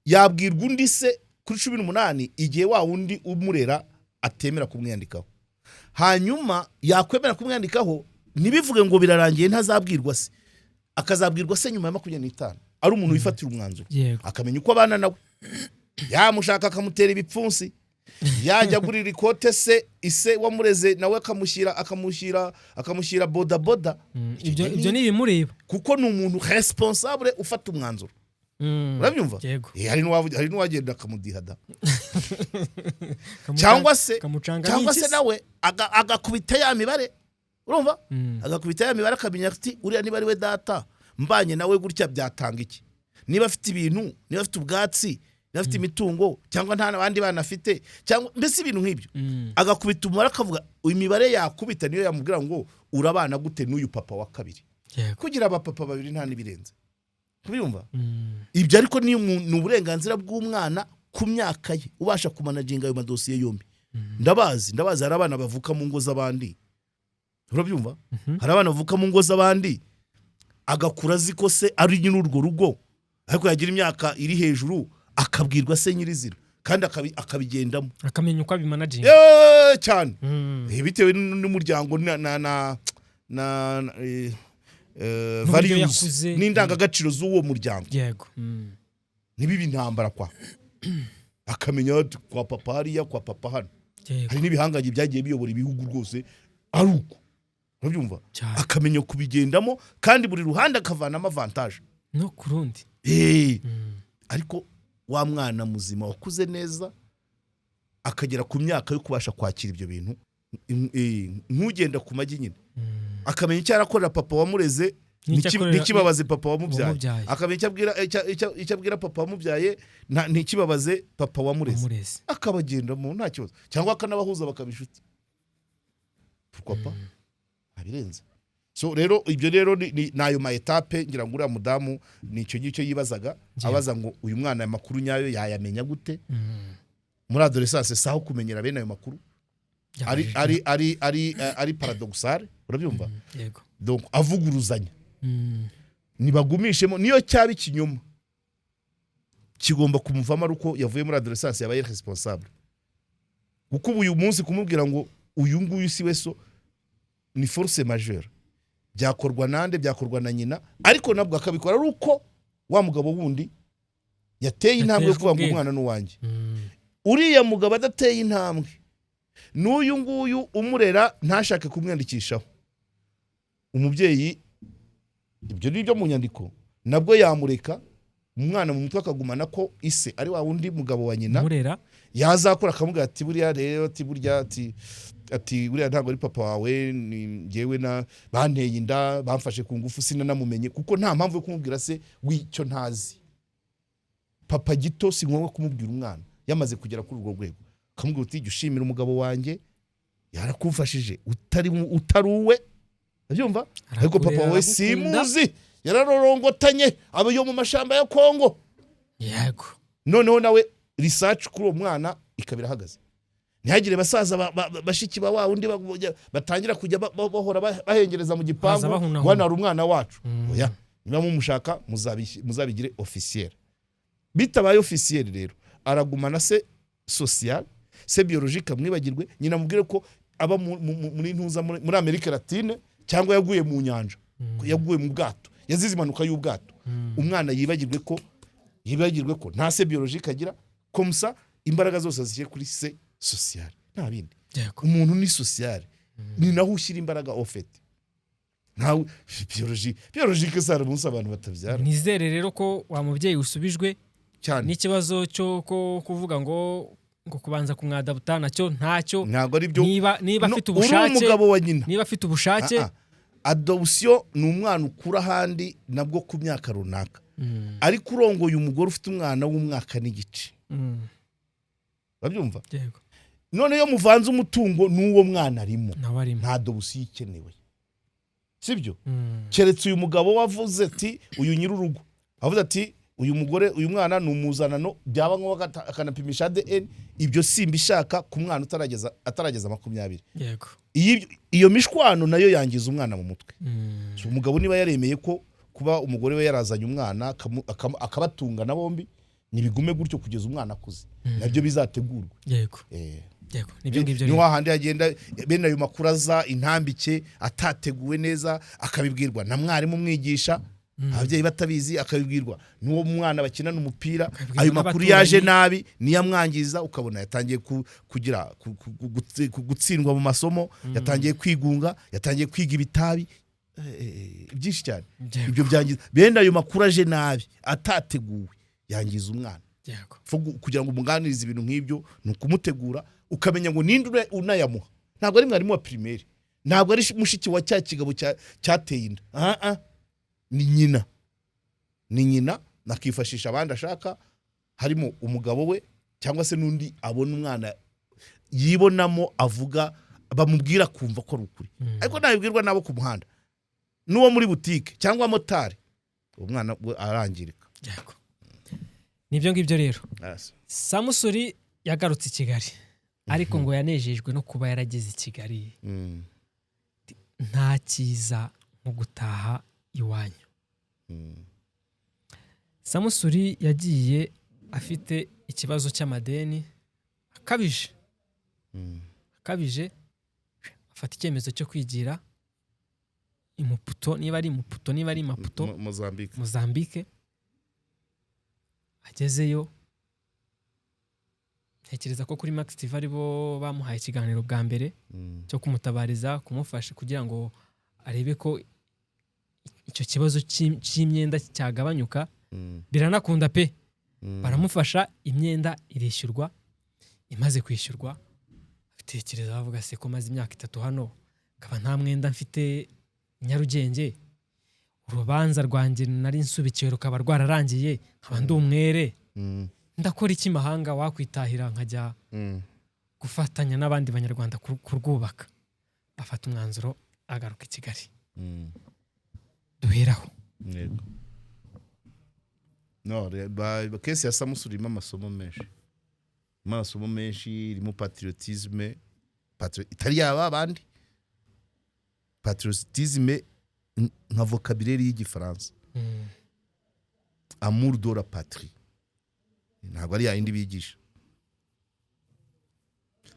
Yabwirwa undi se kuri 18, igihe wa wundi umurera atemera kumwiyandikaho. Hanyuma yakwemera kumwandikaho, ntibivuge ngo birarangiye ntazabwirwa se. Akazabwirwa se nyuma ya 25, ari umuntu wifatira umwanzuro, akamenya uko abana nawe. Yamushaka akamutera ibipfunsi, yajya agurira ikote se, ise wamureze nawe akamushyira bodaboda. Ibyo ibyo ni ibimureba. Kuko ni umuntu responsable ufata umwanzuro. Urabyumva? Yego. Hari n'uwagenda akamudihada, cyangwa se Kamucanga cyangwa se n'iki se? nawe agakubita ya mibare, urumva? Agakubita ya mibare, akamenya ati: "Uriya niba ari we data, mbanye nawe gutya byatanga iki? Niba afite ibintu, niba afite ubwatsi, niba afite imitungo, cyangwa nta n'abandi bana afite, cyangwa mbese ibintu nk'ibyo." Agakubita umubare, akavuga imibare yakubita niyo yamubwira ngo urabana gute n'uyu papa wa kabiri. Kugira abapapa babiri nta n'ibirenze kubyumva. Ibyo ariko ni uburenganzira bw'umwana ku myaka ye, ubasha kumanaginga ayo madosiye yombi. Ndabazi, ndabazi. Hari abana bavuka mu ngo z'abandi, urabyumva? Hari abana bavuka mu ngo z'abandi, agakura azi ko se ari nyiri urwo rugo, ariko yagira imyaka iri hejuru akabwirwa se nyirizina, kandi akabigendamo. Akamenya uko abimanaginga. Yeee, cyane. Bitewe n'umuryango na N'uburyo values yakuze. n'indangagaciro z'uwo muryango. Ntibibe intambara, kwa akamenya ati, kwa papa hariya, kwa papa hano. Hari n'ibihangange byagiye biyobora ibihugu rwose ari uko, urabyumva? Cyane. Akamenya kubigendamo, kandi buri ruhande akavanamo avantage. No ku rundi. Ariko wa mwana muzima wakuze neza, akagera ku myaka yo kubasha kwakira ibyo bintu, nk'ugenda ku magi nyine, akamenya icyo arakorera papa wamureze, N'icyo akorera- ntikibabaze papa wamubyaye. Wamubyaye. Akamenya icyo abwira papa wamubyaye, ntikibabaze papa wamureze. Wamureze. Akabagendamo nta kibazo, cyangwa akanabahuza bakaba inshuti, pourquoi pas? Ntabirenze. So rero ibyo rero ni ayo ma étapes. Ngira ngo uriya mudamu ni icyo ngicyo yibazaga, abaza ngo uyu mwana aya makuru nyayo yayamenya gute? Muri adolescence saho kumenyera bene ayo makuru ari ari paradoxal, urabyumva? Yego. Donc avuguruzanya. Nibagumishemo, niyo cyaba ikinyoma kigomba kumuvamo ari uko yavuye muri adolescence, yabaye responsable, kuko ubu uyu munsi kumubwira ngo uyu nguyu si we so ni force majeure. Byakorwa nande? Byakorwa na nyina, ariko nabwo akabikora ari uko wa mugabo wundi yateye intambwe yo Yatejwe kuvuga ngo ubwenge. umwana ni uwanjye. Uriya mugabo adateye intambwe, n'uyu nguyu umurera ntashake kumwiyandikishaho, umubyeyi ibyo ni ibyo mu nyandiko, nabwo yamureka umwana mu mutwe akagumana ko ise ari wa wundi mugabo wa nyina. Murera. Yazakura akamubwira ati buriya rero, ati burya, ati buriya ntabwo ari papa wawe, ni njyewe na banteye inda, bamfashe ku ngufu, sinanamumenye, kuko nta mpamvu yo kumubwira se w'icyo ntazi. Papa gito si ngombwa kumubwira umwana yamaze kugera kuri urwo rwego. Akamubwira uti jya ushimira umugabo wanjye, yarakumfashije utari uwe, urabyumva? Ariko papa Arakurera, wawe aragukunda. simuzi, yararorongotanye, aba yo mu mashamba ya Kongo. Noneho nawe research kuri uwo mwana ikaba irahagaze, ntihagire basaza bashiki ba wa wundi batangira kujya bahora bahengereza mu gipangu Baza bahunahuna. ngo hano hari umwana wacu. Oya, niba mumushaka muzabigire officiel. Bitabaye officiel rero aragumana se social, se biologique amwibagirwe, nyina amubwire ko aba muri ntuza muri Amerika Latine, cyangwa yaguye mu nyanja, yaguye mu bwato, yazize impanuka y'ubwato. Umwana yibagirwe ko nta se biologique agira, comme ça imbaraga zose zishyire kuri se social, nta bindi. Umuntu ni social, ni naho ushyira imbaraga au fait. Ntawe biologique sara umunsi abantu batabyara. Nizere rero ko wa mubyeyi usubijwe Cyane. n'ikibazo cyo ko kuvuga ngo kubanza kumwadabuta nacyo ntacyo. Ntabwo ari byo. Niba No, afite uri ubushake, umugabo wa nyina. niba afite ubushake. Ah, ah. Adoption ni umwana ukura ahandi nabwo ku myaka runaka, ariko urongoye umugore ufite umwana w'umwaka n'igice, urabyumva? Yego. None iyo muvanze umutungo n'uwo mwana arimo, Nawe arimo. nta adoption ikenewe, sibyo? Keretse uyu mugabo wavuze ati, uyu nyir'urugo avuze ati uyu mugore, uyu mwana ni umuzanano, byaba ngombwa akanapimisha ADN, ibyo simbishaka ku mwana atarageza 20. Iyo mishwano nayo yangiza umwana mu mutwe. So, umugabo niba yaremeye ko kuba umugore we yarazanye umwana akabatunga na bombi, ntibigume gutyo kugeza umwana akuze, nabyo bizategurwe. Yego, nibyo ngibyo Ni rero. hahandi hagenda bene ayo makuru aza intambike, atateguwe neza, akabibwirwa na mwarimu umwigisha, ababyeyi batabizi, akabibwirwa n'uwo mwana bakinana umupira. Akabibwirwa Ayo makuru n'abaturanyi. yaje nabi niyo amwangiza, ukabona yatangiye kugira gutsindwa mu masomo, yatangiye kwigunga, yatangiye kwiga ibitabi, byinshi cyane. Ibyo byangiza bene ayo makuru aje nabi, atateguwe, yangiza umwana. Kugira ngo umuganirize ibintu nk'ibyo ni ukumutegura, ukamenya ngo ninde unayamuha. Ntabwo ari mwarimu wa primaire, ntabwo ari mushiki wa cya kigabo cyateye inda. Ah, ah. Ni nyina, ni nyina, nakifashisha abandi ashaka, harimo umugabo we cyangwa se n'undi abona umwana yibonamo, avuga, bamubwira kumva ko ari ukuri. Ariko ntabibwirwa n'abo ku muhanda, n'uwo muri butike cyangwa motari, uwo mwana we arangirika. Yego, nibyo ngibyo rero. Samusuri yagarutse i Kigali. Ariko ngo yanejejwe no kuba yarageze i Kigali. Nta cyiza nko gutaha iwanyu. Samusuri yagiye afite ikibazo cy'amadeni akabije, akabije, afata icyemezo cyo kwigira i Maputo, niba ari Maputo, niba ari Maputo. Mozambique. Mozambique. Agezeyo, ntekereza ko kuri Max TV aribo bamuhaye ikiganiro bwa mbere cyo kumutabariza, kumufasha kugira ngo arebe ko icyo kibazo cy'imyenda cyagabanyuka. Biranakunda pe. Baramufasha, imyenda irishyurwa. Imaze kwishyurwa, atekereza, bavuga: "Se ko maze imyaka 3 hano, nkaba nta mwenda mfite i Nyarugenge, urubanza rwanjye nari nsubikiwe rukaba rwararangiye, nkaba ndi umwere, ndakora iki mahanga? Wakwitahira nkajya gufatanya n'abandi Banyarwanda kurwubaka." Afata umwanzuro, agaruka i Kigali. Duheraho. Yego. No, case ya Samusuri irimo amasomo menshi, irimo amasomo menshi, irimo patriotisme, itari yaba abandi, patriotisme nka vocabulaire y'Igifaransa, amour de la patrie, ntabwo ari yayindi bigisha.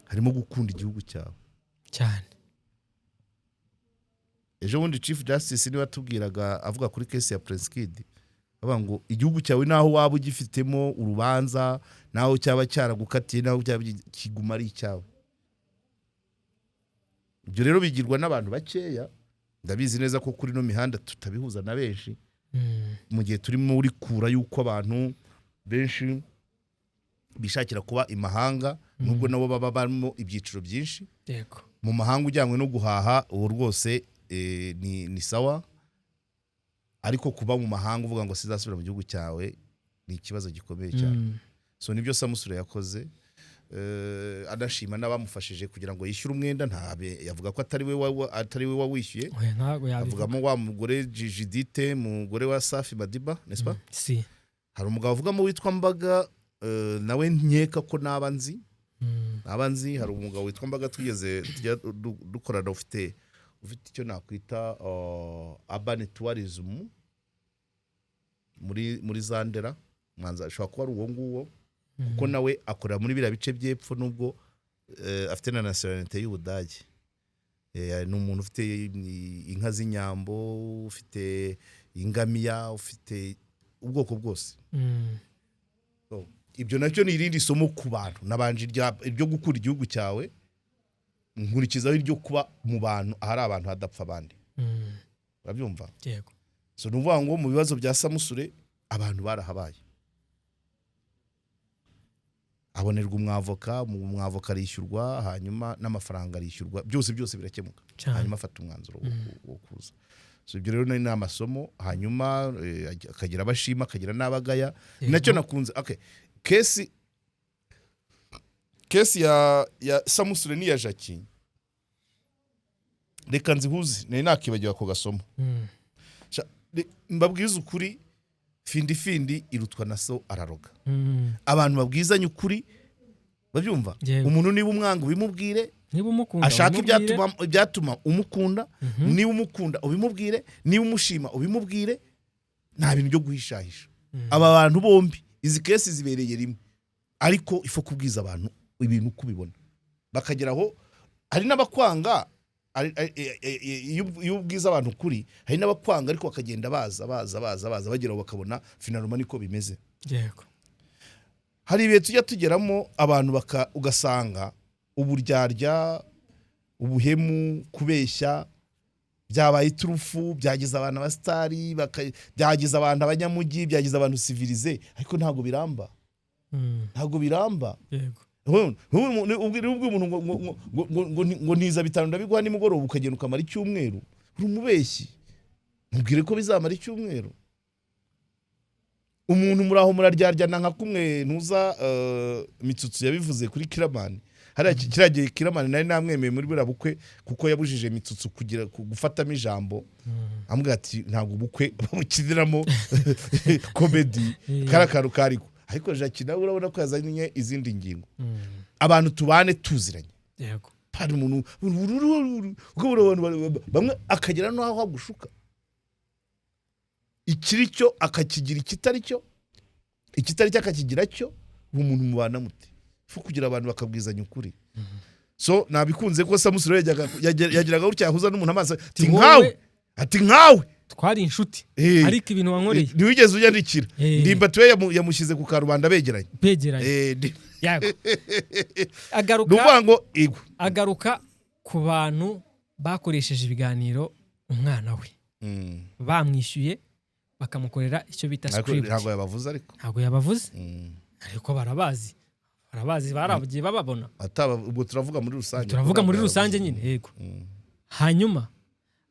Harimo gukunda igihugu cyawe. Cyane. Ejo bundi Chief Justice niwe watubwiraga, avuga kuri case ya Prince Kid, avuga ngo igihugu cyawe, naho waba ugifitemo urubanza, naho cyaba cyaragukatiye, naho cyaba kiguma ari icyawe. Ibyo rero bigirwa n'abantu bakeya. Ndabizi neza ko kuri ino mihanda tutabihuza na benshi, mu gihe turimo uri kura yuko abantu benshi bishakira kuba imahanga, nubwo nabo baba barimo ibyiciro byinshi. Mu mahanga ujyanywe no guhaha, uwo rwose ni sawa, ariko kuba mu mahanga uvuga ngo sizasubira mu gihugu cyawe ni ikibazo gikomeye cyane. So nibyo Samusure yakoze, anashima n'abamufashije kugira ngo yishyure umwenda. Ntabe yavuga ko atari we wawishyuye. Oya, ntabwo yabivuga. Avugamo wa mugore Judith, mugore wa Safi Madiba, n'est-ce pas? Si. Hari umugabo avugamo witwa Mbaga, nawe nkeka ko naba nzi. Naba nzi. Hari umugabo witwa Mbaga twigeze tujya dukorana, ufite icyo nakwita urban tourism muri za Ndera. Mwanza ashobora kuba ari uwo nguwo, kuko nawe akorera muri biriya bice by'epfo, nubwo afite na nationalité y'Ubudage. Ni umuntu ufite inka z'inyambo, ufite ingamiya, ufite ubwoko bwose. So, ibyo nacyo ni irindi somo ku bantu. Nabanje iryo gukunda igihugu cyawe, nkurikizaho iryo kuba mu bantu, ahari abantu hadapfa abandi. Urabyumva? Yego. So ni ukuvuga ngo mu bibazo bya Samusure abantu barahabaye, abonerwa umwavoka, umwavoka arishyurwa, hanyuma n'amafaranga arishyurwa, byose byose birakemuka. Hanyuma afata umwanzuro wo kuza. So ibyo rero ni amasomo. Hanyuma akagira abashima, akagira n'abagaya. Nacyo nakunze. Okay, case ya Samusure n'iya Jackie, reka nzihuze, nari nakibagiwe ako gasomo. Mbabwize ukuri, findi findi irutwa na so araroga. Abantu babwizanye ukuri, babyumva. Umuntu niba umwanga ubimubwire. Niba umukunda, ashaka ubimubwire. Ibyatuma umukunda. Niba umukunda ubimubwire, niba umushima ubimubwire, nta bintu byo guhishahisha. Aba bantu bombi, izi case zibereye rimwe, ariko ifo kubwiza abantu ibintu uko ubibona, bakagera aho. Hari n'abakwanga, iyo ubwiza abantu ukuri hari n'abakwanga, ariko bakagenda baza baza baza baza, bagera aho bakabona finalement niko bimeze. Hari ibihe tujya tugeramo abantu ugasanga uburyarya, ubuhemu, kubeshya byabaye iturufu, byagize abantu abasitari, byagize abantu abanyamujyi, byagize abantu civilisé, ariko ntabwo biramba. Ntabwo biramba. Ubwira umuntu ngo ntiza 5 ndabiguha nimugoroba, ukagenda ukamara icyumweru, uri umubeshyi. Mubwire ko bizamara icyumweru. Umuntu muri aho muraryaryana, nka kumwe ntuza Mitsutsu yabivuze kuri Kiramani hariya. Kiriya gihe Kiramani nari namwemeye muri buriya bukwe, kuko yabujije Mitsutsu kugira gufatamo ijambo, amubwira ati: "Ntabwo ubukwe babukiniramo comedy." Kariya kantu kariko, ariko Ariko Jackie nawe urabona ko yazanye izindi ngingo. Abantu tubane tuziranye. Hari umuntu ukabona abantu bamwe akagera n'aho agushuka, ikiri cyo akakigira ikitari cyo, ikitari cyo akakigira cyo. Ubu umuntu mubana mute? Fu kugira abantu bakabwizanya ukuri. So nabikunze ko Samusure yageraga gutya, yahuza n'umuntu amaso, ati Wowe- nkawe, ati nkawe Twari inshuti, ariko ibintu wankoreye. Ntiwigeze unyandikira. Ndimbati we yamushyize ku karubanda begeranye. Begeranye. Yego. Ni Agaruka ukuvuga ngo ego. Agaruka ku bantu bakoresheje ibiganiro umwana we, bamwishyuye, bakamukorera icyo bita Ariko script. ntabwo yabavuze ariko. Ntabwo yabavuze, ariko barabazi, barabazi, baragiye bababona. Ataba ubwo turavuga muri rusange. Turavuga muri Ntabwo rusange yabavuze. nyine, yego. Hanyuma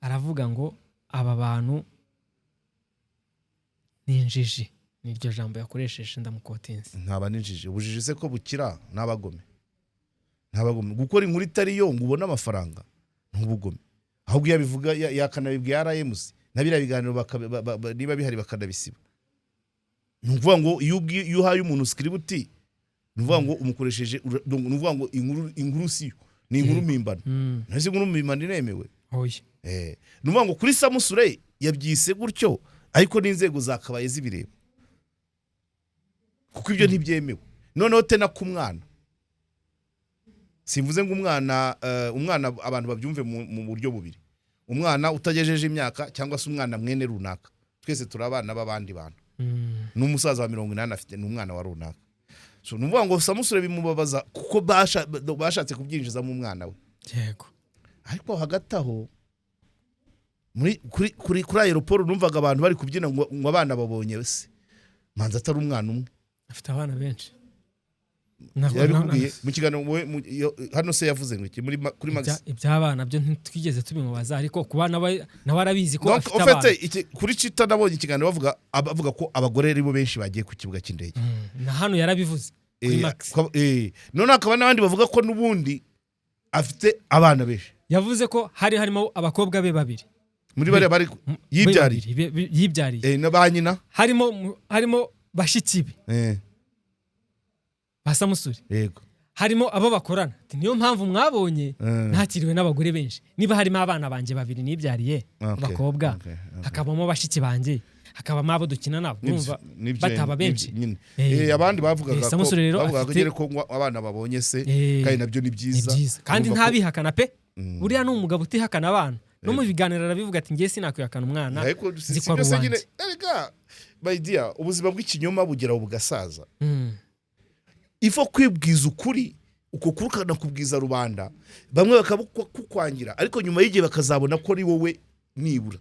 aravuga ngo aba bantu ni injiji, niryo jambo yakoresheje, ndamukotinze. Ntaba n'injiji. Ubujiji se ko bukira? N'abagome, n'abagome. Gukora inkuru itari yo ngo ubone amafaranga ni ubugome. Ahubwo iyo abivuga yakanabibwiye RMC na biriya biganiro niba bihari bakanabisiba. Ni ukuvuga ngo iyo uhaye umuntu script, ni ukuvuga ngo umukoresheje ni ukuvuga ngo inkuru si yo, ni inkuru mpimbano. Ntese inkuru mpimbano iremewe? Oya. Ni ukuvuga ngo kuri Samusure yabyise gutyo, ariko n'inzego zakabaye zibireba, kuko ibyo ntibyemewe. Noneho tena ku mwana, simvuze ngo umwana, umwana abantu babyumve mu buryo bubiri: umwana utagejeje imyaka cyangwa se umwana mwene runaka. Twese turi abana b'abandi bantu. N'umusaza wa 80 afite, ni umwana wa runaka. So ni ukuvuga ngo Samusure bimubabaza kuko bashatse kubyinjizamo umwana we. Ariko hagati aho muri kuri aéroport numvaga abantu bari kubyina ngo abana babonye se, manza atari umwana umwe. Afite abana benshi. Yabikubwiye mu kiganiro hano se yavuze ngo iki muri kuri Max? Iby'abana byo ntitwigeze tubimubaza, ariko ku bana nawe arabizi ko Donc, afite en fait, abana. Kuri Chita nabonye ikiganiro bavuga ko abagore aribo benshi bagiye ku kibuga cy'indege. Na hano yarabivuze kuri Max. None hakaba n'abandi bavuga ko n'ubundi afite abana benshi. Yavuze ko hari harimo abakobwa be babiri. Muri bariya bari yibyariye. Babiri, yibyariye. Na ba nyina. Harimo bashiki be ba Samusuri. Harimo abo bakorana. Ati, niyo mpamvu mwabonye ntakiriwe n'abagore benshi, niba harimo abana banjye babiri nibyariye abakobwa, hakabamo bashiki banjye, hakabamo abo dukina nabo, urumva bataba benshi. Nyine. Abandi bavugaga ko Samusure rero bavugaga ko nyine ko ngo abana babonye se, kandi nabyo ni ni byiza. byiza kandi Urumva ko- ntabihakana pe. Buriya ni umugabo utihakana abana, no mu biganiro arabivuga ati ngiye sinakwihakana umwana, Ariko si nzi si ko ari byo se nyine. uwanjye. Erega my dear, ubuzima bw'ikinyoma bugera bugasaza. Ifo kwibwiza ukuri, uko kuri ukanakubwiza rubanda, bamwe bakabukwangira, ariko nyuma y'igihe bakazabona ko ari wowe nibura.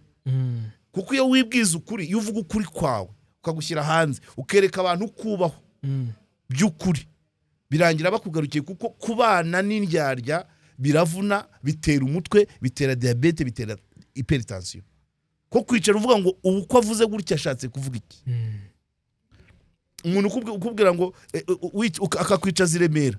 Kuko iyo wibwiza ukuri, iyo uvuga ukuri kwawe ukagushyira hanze, ukereka abantu kubaho by'ukuri, birangira bakugarukiye, kuko kubana n'indyarya biravuna, bitera umutwe, bitera diyabete, bitera hypertension, ko kwicara uvuga ngo ubu ko avuze gutya ashatse kuvuga iki? Umuntu ukubwira ngo akakwicaza i Remera,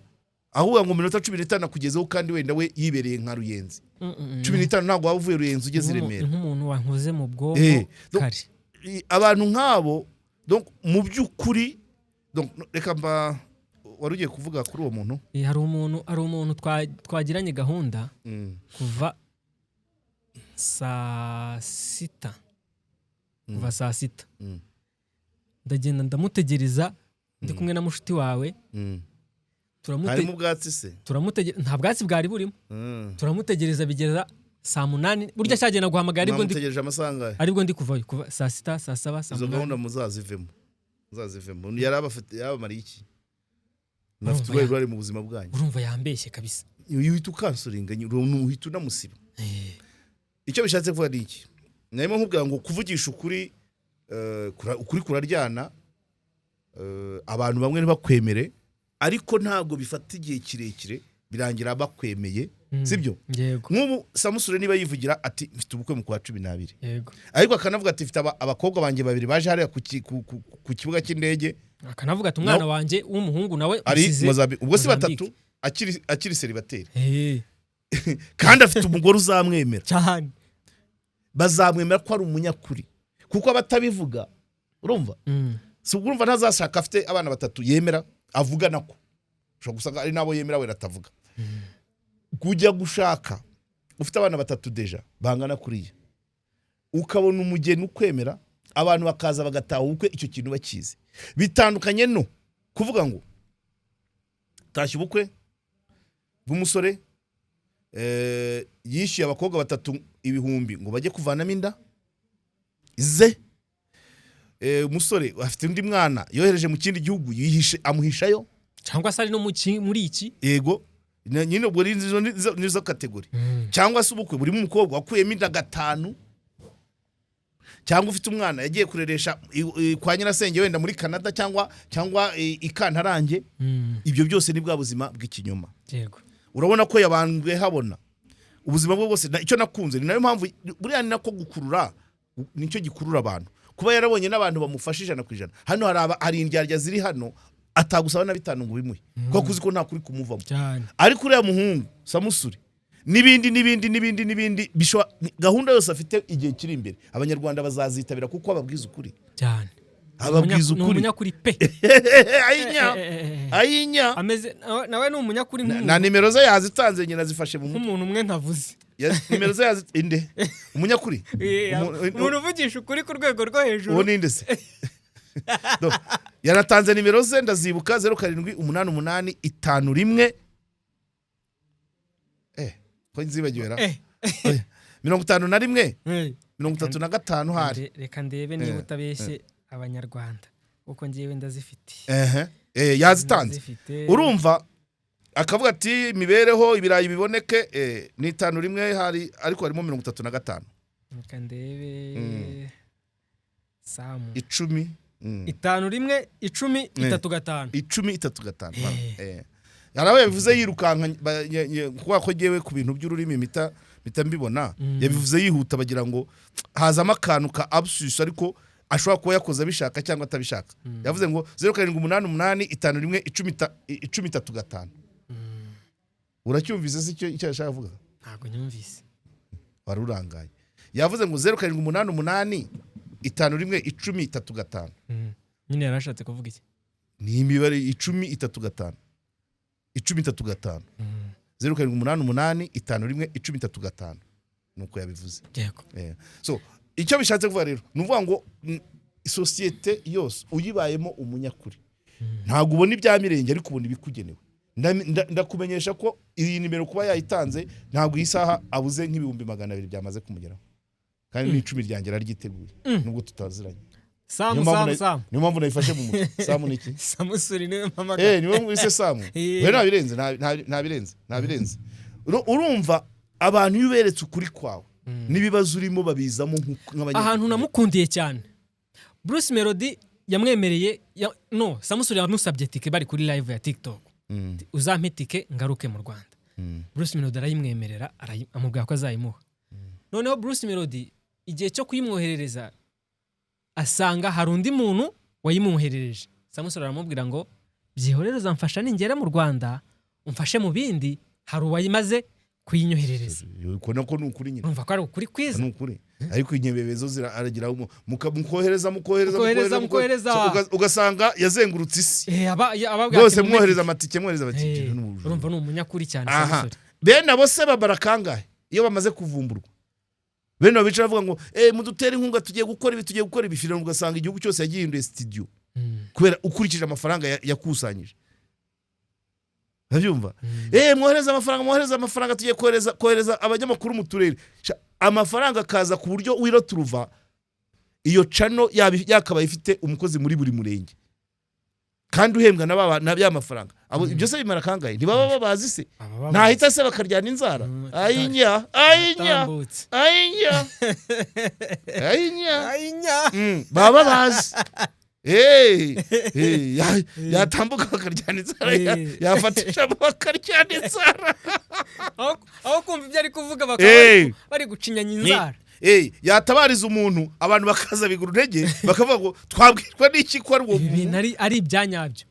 ahubwo ngo minota 15 akugezeho, kandi wenda we yibereye nka Ruyenzi. 15 ntabwo waba uvuye Ruyenzi ugeze i Remera. Nk'umuntu wankoze mu bwonko kare. Abantu nk'abo, donc mu by'ukuri, donc reka mba wari ugiye kuvuga kuri uwo muntu. Hari umuntu twagiranye gahunda kuva saa sita, kuva saa sita. Ndagenda ndamutegereza ndi kumwe na mushuti wawe. Harimo ubwatsi se? Nta bwatsi bwari burimo. Turamutegereza bigeza saa munani, burya cyagenda guhamagara aribwo ndi Mwamutegereje amasaha angahe? Aribwo ndi kuvayo, kuva saa sita, saa saba, saa Izo munani. gahunda muzazivemo, muzazivemo. Yari abafite, yabamariye iki? Mufite Urumva uruhe ruhare mu buzima bwanyu? Urumva yambeshye kabisa. Iyo uhita ukansuringa, uhita unamusiba. Icyo bishatse kuvuga ni iki? Narimo nkubwira ngo kuvugisha ukuri, ukuri kuraryana, abantu bamwe ntibakwemere, ariko ntabwo bifata igihe kirekire, birangira bakwemeye. Sibyo? Yego. Nk'ubu Samusure niba yivugira ati mfite ubukwe mu kwa 12, ariko akanavuga ati mfite abakobwa banjye babiri baje hariya ku kibuga cy'indege, Akanavuga ati umwana wanjye w'umuhungu nawe ari usize Mozambique, ubwo si Mozambique. batatu akiri célibataire, kandi afite umugore uzamwemera, Cyane. bazamwemera ko ari umunyakuri, kuko abatabivuga, urumva, Si urumva ntazashaka afite abana batatu yemera avuga, nako ushobora gusanga ari nabo yemera wenda atavuga. Kujya gushaka ufite abana batatu déjà bangana kuriya, ukabona umugeni ukwemera, abantu bakaza bagataha ubukwe, icyo kintu bakizi, bitandukanye no kuvuga ngo tashya ubukwe bw'umusore, yishyuye abakobwa batatu ibihumbi ngo bajye kuvanamo inda ze. Umusore afite undi mwana yohereje mu kindi gihugu, yihishe, amuhishayo. Cyangwa se ari no muri iki. Yego, nyine ubwo nizo catégorie. Cyangwa se ubukwe burimo umukobwa wakuyemo inda gatanu, cyangwa ufite umwana yagiye kureresha kwa nyirasenge wenda muri Canada cyangwa i Kantarange. Ibyo byose ni bwa buzima bw'ikinyoma. Urabona ko yabambwe habona ubuzima bwe bwose. Icyo nakunze, ni nayo mpamvu buriya ni nako gukurura, nicyo gikurura abantu, kuba yarabonye n'abantu bamufasha 100%. Hano hari indyarya ziri hano atagusaba na 5 ngo ubimuhe kuko uzi ko nta kuri kumuvamo. Ariko uriya muhungu Samusuri n'ibindi n'ibindi n'ibindi n'ibindi gahunda yose afite igihe kiri imbere, Abanyarwanda bazazitabira kuko ababwiza ukuri. Ababwiza Ni ukuri. umunyakuri pe. Ayinya, ayinya. Ameze nawe ni umunyakuri Na nimero ze yazitanze, nyina zifashe mu mutwe. Nk'umuntu umwe ntavuze. Nimero ze yazi inde umunyakuri? Umuntu uvugisha ukuri ku rwego rwo hejuru. Uwo ninde se? Yaratanze nimero ze, ndazibuka: 078851, ko nzibagiwe ra? Oya. 51, 35 hari. Reka ndebe niba utabeshye Abanyarwanda, kuko ngewe ndazifite. Ehe, yazitanze. Ndazifite. Urumva akavuga ati imibereho, ibirayi biboneke, ni 51 hari, ariko harimo 35. Reka ndebe Samu. 10. 51 10 35. 10 35. Hari aho yabivuze yirukanka, kubera ko ngewe ku bintu by'ururimi mpita mbibona. Yabivuze yihuta, bagira ngo hazamo akantu ka lapsus, ariko ashobora kuba yakoze abishaka cyangwa atabishaka. Yavuze ngo 0788 51 10 10 35. Uracyumvise se icyo yashaka kuvuga? Ntabwo nyumvise. Wari urangaye. Yavuze ngo 0788 51 10 35. Nyine yarashatse kuvuga iki? Ni imibare 10 35, 10 35. 0788 51 10 35, nuko yabivuze. So icyo bishatse kuvuga rero ni ukuvuga ngo sosiyete yose uyibayemo umunyakuri, ntabwo ubona ibya mirenge, ariko ubona ibikugenewe. Ndakumenyesha ko iyi nimero kuba yayitanze, ntabwo iyi saha abuze nk'200,000 byamaze kumugeraho, kandi n'icumi ryanjye araryiteguye nubwo tutaziranye. Samu. Niyo mpamvu Samu, Samu. Niyo mpamvu nayifashe mu mutwe. Samu ni iki? Samusuri niwe mpamagara. Niwe mwise Samu? We ntabirenze, ntabirenze, ntabirenze. Urumva abantu iyo uberetse ukuri kwawe n'ibibazo urimo, babizamo nk'abanyamakuru. Ahantu namukundiye cyane, Bruce Melody yamwemereye no Samusuri yamusabye tike bari kuri live ya TikTok: "Uzampe tike ngaruke mu Rwanda." Bruce Melody arayimwemerera, amubwira ko azayimuha. Noneho Bruce Melody igihe cyo kuyimwoherereza asanga hari undi muntu wayimwoherereje. Samusuri aramubwira ngo: "Byihorere, uzamfasha ningera mu Rwanda, umfashe mu bindi, hari uwayimaze kuyinyoherereza." Uko nako ni ukuri nyine. Urumva ko ari ukuri kwiza. Ni ukuri, ariko inkebebezo aragira mukohereza, mukohereza. Mukohereza, mukohereza. So, ugasanga yazengurutse isi Ababwira rwose, ati, "Mume mwohereza tike." amatike, mwohereza amatike. N'ubujura. Urumva ni umunyakuri cyane. Aha. Samusuri. Bene abo se babara kangahe iyo bamaze kuvumburwa? Bene abo bicara bavuga ngo mudutere inkunga, tugiye gukora ibi, tugiye gukora ibi, filime, ugasanga igihugu cyose yagihinduye studio kubera ukurikije amafaranga yakusanyije. Urabyumva? Mwohereza amafaranga, mwohereza amafaranga, tugiye kohereza abanyamakuru mu turere. Amafaranga akaza ku buryo wira turuva iyo channel yakabaye ifite umukozi muri buri murenge kandi uhembwa na ya mafaranga. Abo ibyo se bimara kangahe? Ntibaba babazi se? Aba babazi. Ntahita se bakaryana inzara? Ayinya, ayinya. Atambutse. Ayinya, ayinya. Ayinya. Baba babazi. Yatambuka bakaryana inzara, yafata ijambo bakaryana inzara. Aho kumva ibyo ari kuvuga bakaba bari gucinyanya inzara. Yatabariza umuntu, abantu bakaza bigura intege, bakavuga ngo twabwirwa n'iki ko ari uwo Ibi bintu muntu ari ibyanyabyo.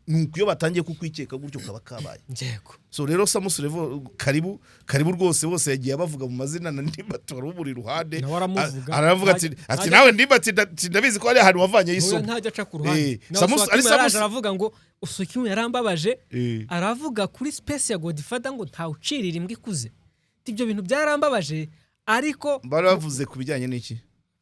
Nuko iyo batangiye kukwikeka gutyo, kaba kabaye. Yego. So rero Samusure, karibu, karibu rwose. Bose yagiye abavuga mu mazina, na Ndimbati wari umuri iruhande. Nawe aramuvuga. Aravuga ati Ntajya- ati nawe Ndimbati, ndabizi ko hari ahantu wavanyeyo Oya, isomo. ntajya aca ku ruhande. Nawe Samus- ari Oswakim yaraje Samus- aravuga ngo Oswakim yarambabaje. Aravuga kuri space ya Godfather ngo ntawucirira imbwa ikuze. Ibyo bintu byarambabaje, ariko Bari bavuze ku bijyanye n'iki?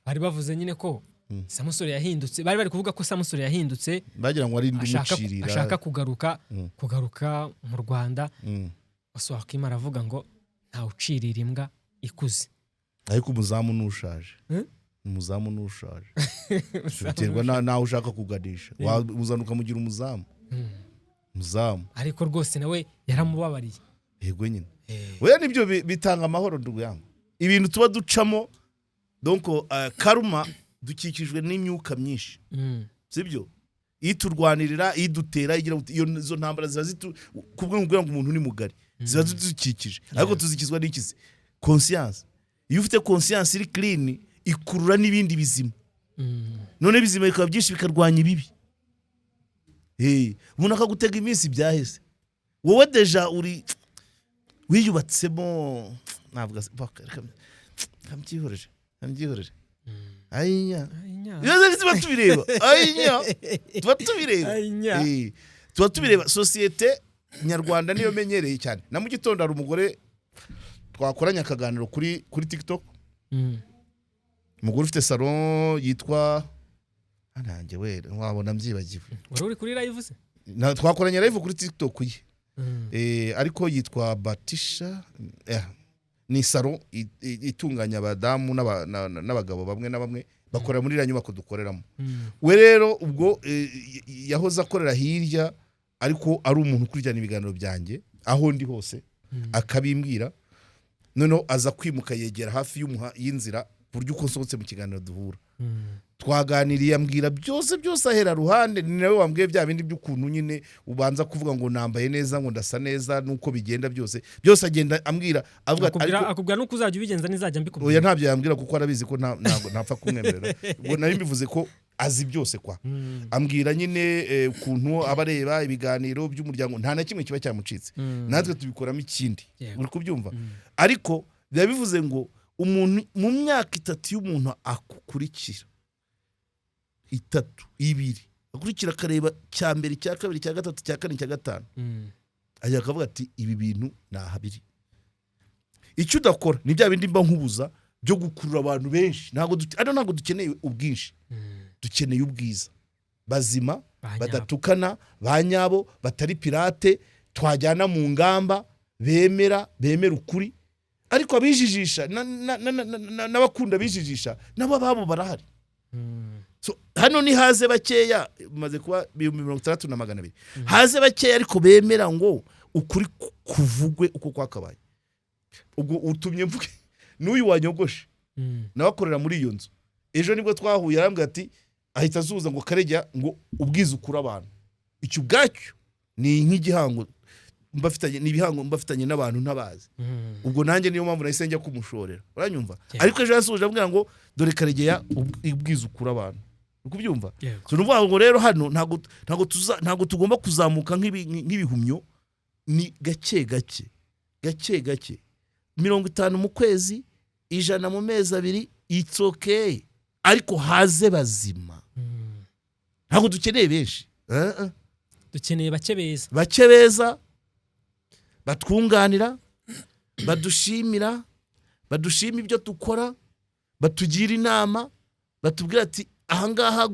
Bari bavuze nyine ko Samusure yahindutse, bari bari kuvuga ko Samusure yahindutse. Bagira ngo ari indi Ashaka umucirira. Ashaka kugaruka mu Rwanda. Oswakim aravuga ngo ntawucirira imbwa ikuze. Ariko umuzamu nushaje. Hmm? Umuzamu nushaje, biterwa n'aho ushaka kuganisha. Wamuzana ukamugira umuzamu, umuzamu. Ariko rwose nawe yaramubabariye. Yego nyine. Oya, nibyo bitanga amahoro, ndugu yangu. Ibintu tuba ducamo, donc karma, dukikijwe n'imyuka myinshi. Sibyo? Iturwanirira, idutera, igira iyo izo ntambara ziba zitu kubwo kugira ngo umuntu ni mugari, ziba zidukikije, ariko tuzikizwa n'ikizi? Conscience. Iyo ufite conscience iri clean, ikurura n'ibindi bizima. None bizima bikaba byinshi, bikarwanya ibibi. Umuntu akagutega iminsi byaheze, wowe déjà uri wiyubatsemo. Ntabwo reka mbyihorere, reka mbyihorere. Ayinya. Ayinya. Ibibazo tuba tubireba, ayinya, tuba tubireba. Ayinya. Tuba tubireba. Sosiyete nyarwanda niyo menyereye cyane. Na mu gitondo hari umugore twakoranye akaganiro kuri TikTok, umugore ufite salon yitwa, nanjye we wabona mbyibagiwe. Wari uri kuri live se? Twakoranye live kuri TikTok ye. Ariko yitwa Batisha. Ni salon itunganya abadamu n'abagabo bamwe na bamwe bakorera muri iriya nyubako dukoreramo. We rero ubwo yahoze akorera hirya, ariko ari umuntu ukurikirana ibiganiro byanjye aho ndi hose, akabimbwira. Noneho aza kwimuka, yegera hafi y'inzira, ku buryo uko nsohotse mu kiganiro duhura. Twaganiriye, ambwira byose byose, ahera ruhande. Ni nawe wambwiye bya bindi by'ukuntu nyine ubanza kuvuga ngo nambaye neza, ngo ndasa neza, nuko bigenda byose byose, agenda ambwira, avuga ati, Akubwira ariko akubwira nuko uzajya ubigenza, nizajya oya, mbikubwira. Ntabyo yambwira kuko arabizi ko ntabwo ntapfa kumwemerera. Ubwo nari mbivuze ko azi byose kwa. Ambwira nyine ukuntu aba areba ibiganiro by'umuryango, nta na kimwe kiba cyamucitse. Natwe tubikoramo ikindi. Uri kubyumva? Ariko biba bivuze ngo umuntu mu myaka 3 y'umuntu akukurikira, 3, 2, akurikira, akareba cya mbere, cya kabiri, cya gatatu, cya kane, cya gatanu, ajya akavuga ati ibi bintu ni ahabiri. Icyo udakora ni bya bindi mba nkubuza byo gukurura abantu benshi. Ntabwo ariko ntabwo dukeneye ubwinshi. Dukeneye ubwiza, bazima, Ba nyabo. badatukana, ba nyabo, batari pirate, twajyana mu ngamba, bemera ukuri. Ariko abijijisha n'abakunda bijijisha nabo ababo barahari. So, hano ni haze bakeya, maze kuba 60,200, haze bakeya ariko bemera ngo ukuri kuvugwe uko kwakabaye. Ubwo utumye mvuge n'uyu wanyogoshe, nawe akorera muri iyo nzu. Ejo nibwo twahuye, arambwira ati, ahita asuhuza ngo Karejya, ngo ubwiza ukura abantu. Icyo ubwacyo ni nk'igihango mbafitanye, ni ibihango mbafitanye n'abantu ntabazi. Ubwo nanjye niyo mpamvu nahise njya kumushorera, uranyumva? Yeah. Ariko ejo yasuhuje ambwira ngo dore Karegeya, ubwiza ukura abantu. Uri kubyumva? Yego. So ni ukuvuga ngo rero hano ntabwo tugomba kuzamuka nk'ibihumyo, ni gake gake, gake gake, 50 mu kwezi, 100 mu mezi 2, it's okay, ariko haze bazima. Ntabwo dukeneye benshi. Dukeneye bake beza. Bake beza batwunganira, badushimira, badushima ibyo dukora, batugira inama, batubwira ati ahangaha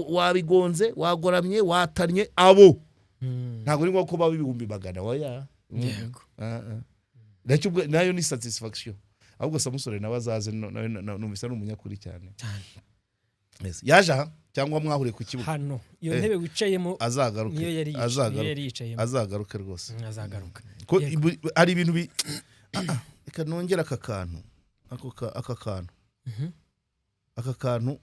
wabigonze, wagoramye, watannye. Abo ntabwo ari ngombwa ko baba 100,000, oya. Nacyo nayo ni satisfaction. Ahubwo Samusore nawe azaze, nawe numvise ari umunyakuri cyane. Cyane. Yes. Yaje aha cyangwa mwahuriye ku kibuga? Hano iyo ntebe wicayemo Azagaruke. niyo yari niyo Azagaruke. yari yicayemo. Azagaruke rwose. Azagaruka. Ko Yego. hari ibintu bi reka nongere aka kantu, aka kantu, aka kantu,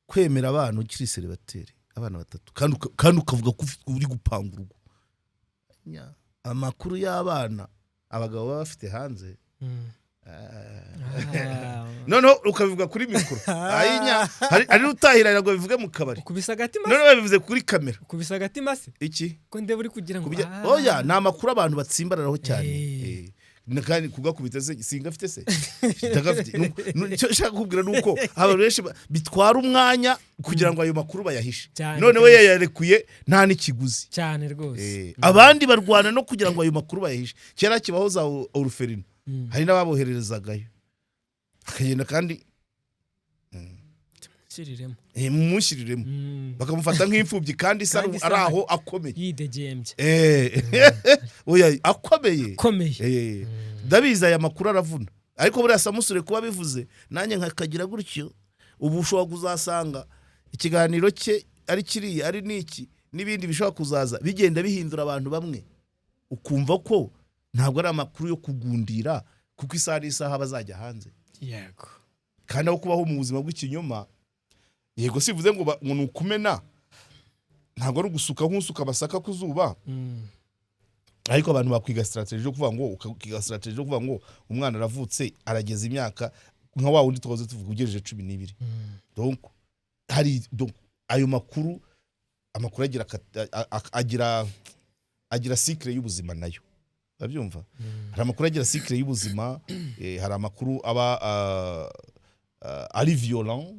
kwemera abana ukiri célibataire, abana batatu, kandi ukavuga ko uri gupanga urugo. Amakuru y'abana abagabo baba bafite hanze. Ah. Noneho ukabivuga kuri mikoro. Ayinya, hari n'utahira ngo bivuge mu kabari. Ukubise agatima. Noneho babivuze kuri kamera. Ukubise agatima se? Iki? Ko ndeba uri kugira ngo ah. Oya, ni amakuru abantu batsimbararaho cyane. Eh. Kandi kugakubita se singafite se ndagafite. Icyo nshaka kukubwira ni uko abantu benshi bitwara umwanya kugira ngo ayo makuru bayahishe. Cyane None we kabisa. yayarekuye nta n'ikiguzi. Cyane rwose. Abandi barwana no kugira ngo ayo makuru bayahishe. Kera kibaho za orphelinat, hari n'ababohererezagayo akagenda kandi Nshyiriremo. Mumushyiriremo. Bakamufata nk'imfubyi kandi se Kandi se ari aho akomeye. Yidegembye. Oya, akomeye. Akomeye. Ndabizi, aya makuru aravuna, ariko buriya Samusure kuba bivuze nanjye nkakagira gutyo, ubu ushobora kuzasanga ikiganiro cye ari kiriya, ari n'iki n'ibindi bishobora kuzaza bigenda bihindura abantu bamwe, ukumva ko ntabwo ari amakuru yo kugundira, kuko isaha n'isaha bazajya hanze. Kandi aho kubaho mu buzima bw'ikinyoma, yego, sivuze ngo ngo ni ukumena, ntabwo ari ugusuka nk'usuka amasaka ku zuba, ariko abantu bakwiga strategy yo kuvuga ngo, ukiga strategy yo kuvuga ngo umwana aravutse, arageza imyaka nka wa wundi twahoze tuvuga ugejeje 12. Donc hari, donc ayo makuru, amakuru agira agira cycle y'ubuzima nayo, urabyumva? Hari amakuru agira cycle y'ubuzima, hari amakuru aba ari violent.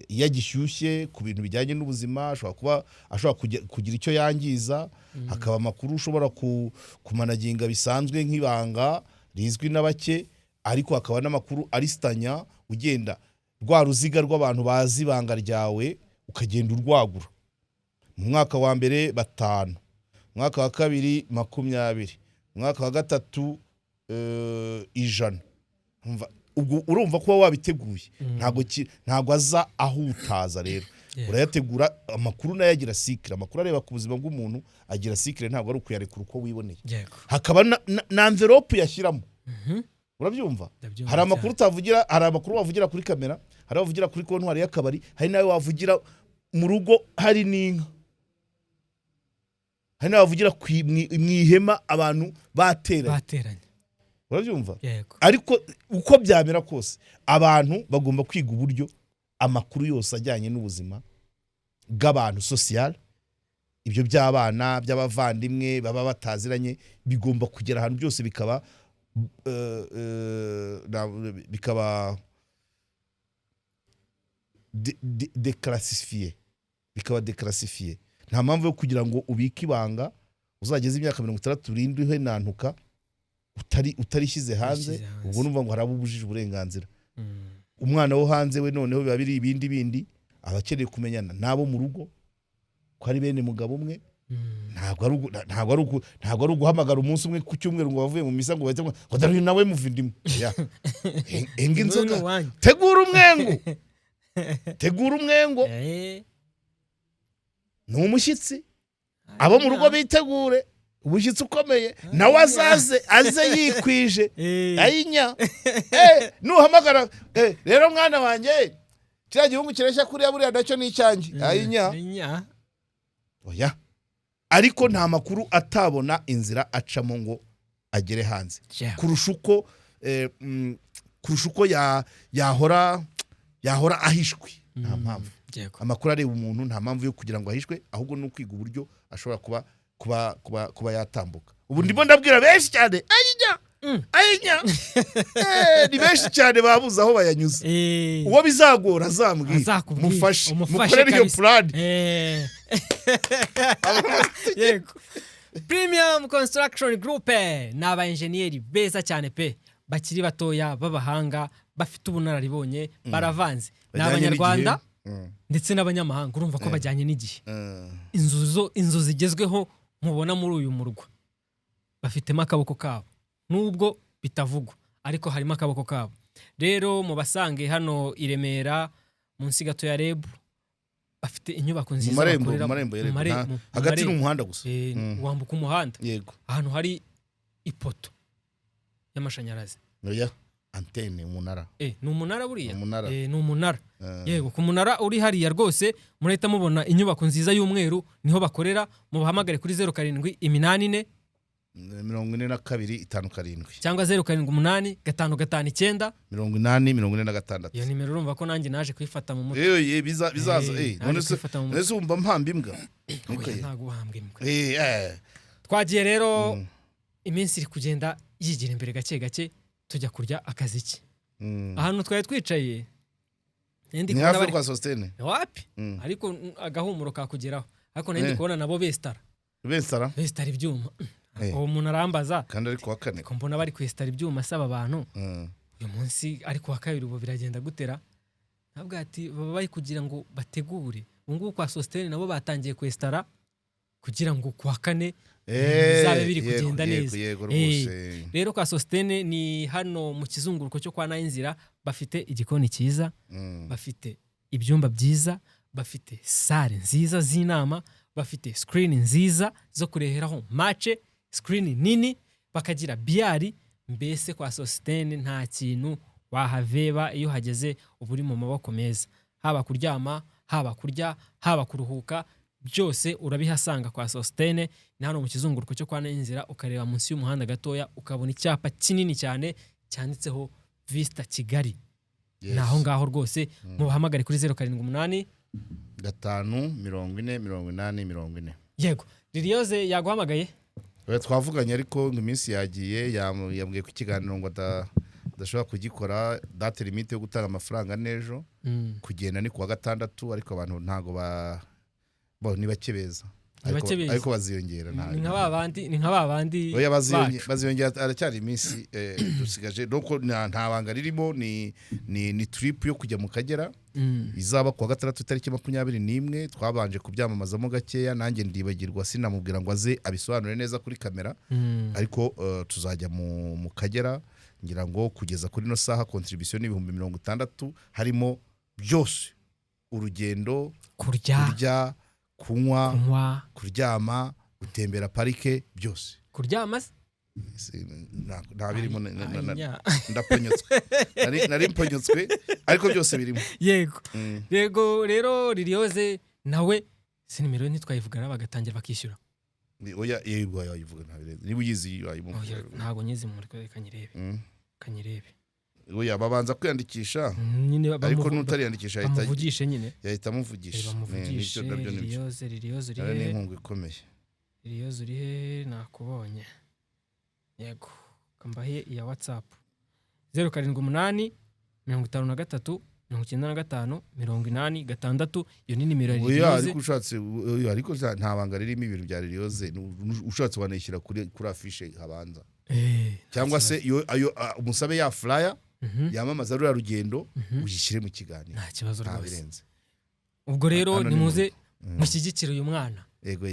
Iyo agishyushye ku bintu bijyanye n'ubuzima, ashobora kuba ashobora kugira icyo yangiza. Hakaba amakuru ushobora kumanaginga bisanzwe nk'ibanga rizwi na bake, ariko hakaba n'amakuru arisitanya, ugenda rwa ruziga rw'abantu bazi ibanga ryawe ukagenda urwagura. Mu mwaka wa mbere 5, mu mwaka wa kabiri 20, mu mwaka wa gatatu 100. Umva, ubwo urumva kuba wabiteguye, ntabwo aza ahutaza rero. Urayategura. Amakuru nayo agira cycle, amakuru areba ku buzima bw'umuntu agira cycle, ntabwo ari ukuyarekura uko wiboneye. Hakaba na envelope yashyiramo, urabyumva? Ndabyumva Hari amakuru cyane. utavugira, hari amakuru wavugira kuri kamera, hari ayo wavugira kuri comptoir y'akabari, hari n'ayo wavugira mu rugo hari n'inka, hari n'ayo wavugira mu ihema abantu bateranye. Bateranye. Urabyumva? Yego. Ariko uko byamera kose, abantu bagomba kwiga uburyo amakuru yose ajyanye n'ubuzima bw'abantu, social, ibyo by'abana, by'abavandimwe baba bataziranye, bigomba kugera ahantu byose bikaba bikaba déclassifié, bikaba déclassifié. Nta mpamvu yo kugira ngo ubike ibanga uzageze imyaka 60 urinde uhenantuka utarishyize hanze. Utarishyize hanze. Ubwo numva ngo hari abo ubujije uburenganzira. Umwana wo hanze we noneho biba biri ibindi bindi, aba akeneye kumenyana n'abo mu rugo ko ari bene mugabo umwe. Ntabwo ari uguhamagara umunsi umwe ku cyumweru ngo bavuye mu misa ngo bahite ngo dore uyu nawe muva indimu. Oya. Enga inzoga. Ni uwanyu. Tegura umwengo, tegura umwengo. Ni umushyitsi, abo mu rugo bitegure umushyitsi ukomeye, nawe azaze aze yikwije. Ayinya. Nuhamagara, rero mwana wanjye, kiriya gihugu kireshya kuriya, buriya nacyo ni icyanjye. Ayinya. Ayinya. Oya, ariko nta makuru atabona inzira acamo ngo agere hanze kurusha uko yahora ahishwe. Nta mpamvu. Amakuru areba umuntu, nta mpamvu yo kugira ngo ahishwe, ahubwo ni ukwiga uburyo ashobora kuba yatambuka. Ubu ndimo ndabwira benshi cyane, ayinya, ayinya. Ni benshi cyane babuze aho bayanyuze. Uwo bizagora azambwira. Azakubwira. Mufashe. Umufashe Mukorere iyo kabisa. plan. Yego, Premium Construction Group ni aba enjeniyeri beza cyane pe, bakiri batoya b'abahanga, bafite ubunararibonye, baravanze, ni Bajyanye Abanyarwanda n'igihe. Ndetse n'abanyamahanga. Urumva ko bajyanye n'igihe. Inzu zo, inzu zigezweho mubona muri uyu murwa, bafitemo akaboko kabo, nubwo bitavugwa, ariko harimo akaboko kabo. Rero mubasange hano i Remera, munsi gato ya REB, bafite inyubako Mu nziza marembo, bakoreramo. mu marembo ya Mu REB. mu Hagati ni marembo. umuhanda gusa. Wambuka umuhanda, ahantu hari ipoto y'amashanyarazi. Oya, antenne, umunara. Ni umunara buriya. Umunara. Ni umunara. Yego, ku munara uri hariya rwose murahita mubona inyubako nziza y'umweru, niho bakorera. Mubahamagare kuri 0784 42 57 cyangwa 078 559 80 46. Iyo nimero urumva ko nanjye naje kuyifata mu mutwe. Eh, bizaza. Naje kuyifata mu mutwe. None se wumva mpamba imbwa? Oya, ntabwo uhambwa imbwa. Twagiye rero, iminsi iri kugenda yigira imbere gake gake, tujya kurya akaziki. Ahantu twari twicaye ndi Ni kubona hafi yo bari kwa Sositene. Wapi, ariko agahumuro kakugeraho, ariko nari ndi kubona nabo besitara. Bensara. Besitara ibyuma. Uwo muntu arambaza Kandi ari kuwa kane. ko mbona bari kwesitara ibyuma asaba abantu uyu munsi ari kuwa kabiri, ubu biragenda gutera? Ntabwo ati baba bari kugira ngo bategure. Ubu ngubu kwa Sositene nabo batangiye kwesitara kugira ngo kuwa kane bizabe biri kugenda neza. Yego rwose. Rero kwa Sositene ni hano mu kizunguruko cyo kwa Nayinzira, bafite igikoni cyiza, bafite ibyumba byiza, bafite salle nziza z'inama, bafite screen nziza zo kureberaho match, screen nini, bakagira billard. Mbese kwa Sositene nta kintu wahaveba. Iyo uhageze uba uri mu maboko meza, haba kuryama, haba kurya, haba kuruhuka, byose urabihasanga kwa Sositene. Ni hano mu kizunguruko cyo kwa Nayinzira, ukareba munsi y'umuhanda gatoya ukabona icyapa kinini cyane cyanditseho Vista Kigali. Yes. Ni aho ngaho rwose. Mubahamagare kuri 078 5 40 80 40. Yego, Liliose yaguhamagaye? Oya, twavuganye ariko ngo iminsi yagiye. Yambwiye ko ikiganiro ngo adashobora kugikora. Date limite yo gutanga amafaranga n'ejo, kugenda ni kuwa gatandatu, ariko abantu ntago ba bo ni bake beza. Ni bake beza. Ariko baziyongera Ni nka ba bandi Oya, bacu. baziyongera, aracyari iminsi dusigaje. Donc nta banga ririmo, ni trip yo kujya mu Kagera izaba kuwa gatandatu itariki 21. Twabanje kubyamamazamo gakeya, nanjye ndibagirwa, sinamubwira ngo aze abisobanure neza kuri kamera. Ariko tuzajya mu Kagera. Ngira ngo kugeza kuri ino saha contribution ni 60,000, harimo byose: urugendo, kurya, kurya, kunywa, kunywa, kuryama, gutembera parike, byose. Kuryama se? Nta birimo. Anya. Ndaponyotse. Nari mponyotse, ariko byose birimo. Yego. Yego rero, Liliose nawe si nimero ye ntitwayivugana bagatangira bakishyura? Oya, yego, wayivuga, nta birenze. Niba uyizi wayimuha. Oya, ntabwo nyizi mu mutwe, reka nyirebe. Kanyirebe. Oya, babanza kwiyandikisha, nyine ariko n'utariyandikisha ahita bamuvugishe nyine. Yahita amuvugisha. Bamuvugishe. Nibyo, nabyo nibyo. Liliose, Liliose uri Nayo ni hehe? inkunga ikomeye. Liliose uri hehe? Nakubonye. Yego, kambahe iya WhatsApp: 078 53 95 86. Iyo ni nimero ya Oya, Liliose. ariko ushatse, oya, ariko nta banga ririmo ibintu bya Liliose. Ushatse wanayishyira kuri affiche habanza, cyangwa se iyo ayo umusabe ya flyer yamamaza ruriya rugendo, uyishyire mu kiganiro. Nta kibazo Nta rwose. birenze. Ubwo rero Hano ni mu nimuze rugo. mushyigikire uyu mwana. Yego.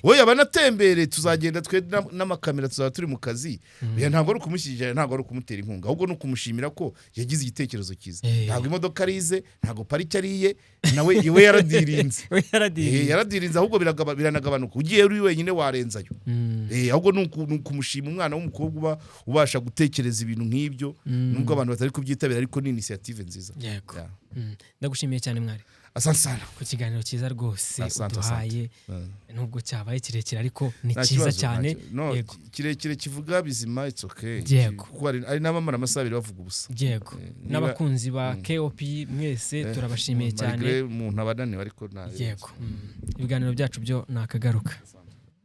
Oya, banatembere, tuzagenda twe n'amakamera, tuzaba turi mu kazi. Oya, ntabwo ari ukumushyigikira, ntabwo ari ukumutera inkunga, ahubwo ni ukumushimira ko yagize igitekerezo cyiza. Ntabwo imodoka arize, ntabwo parike ariye, nawe iwe yaradirinze. We yaradirinze. Yaradirinze, ahubwo biranagabanuka. Ugiye uri wenyine warenzayo. Ahubwo ni ukumushima, umwana w'umukobwa uba ubasha gutekereza ibintu nk'ibyo, nubwo abantu batari kubyitabira, ariko ni initiative nziza. Yego. Yeah. Ndagushimiye cyane mwari Asante sana. ku kiganiro cyiza rwose Asante, uduhaye, nubwo cyabaye kirekire, ariko ni Nta cyiza kibazo, nta cyane. no, Yego. kirekire kivuga bizima, it's okay. Yego. Kuko hari n'abamara amasaha 2 bavuga ubusa. Yego. N'abakunzi ba KOP mwese, turabashimiye cyane. Malgré umuntu aba ananiwe, ariko nta Yego. Ibiganiro byacu byo ni akagaruka.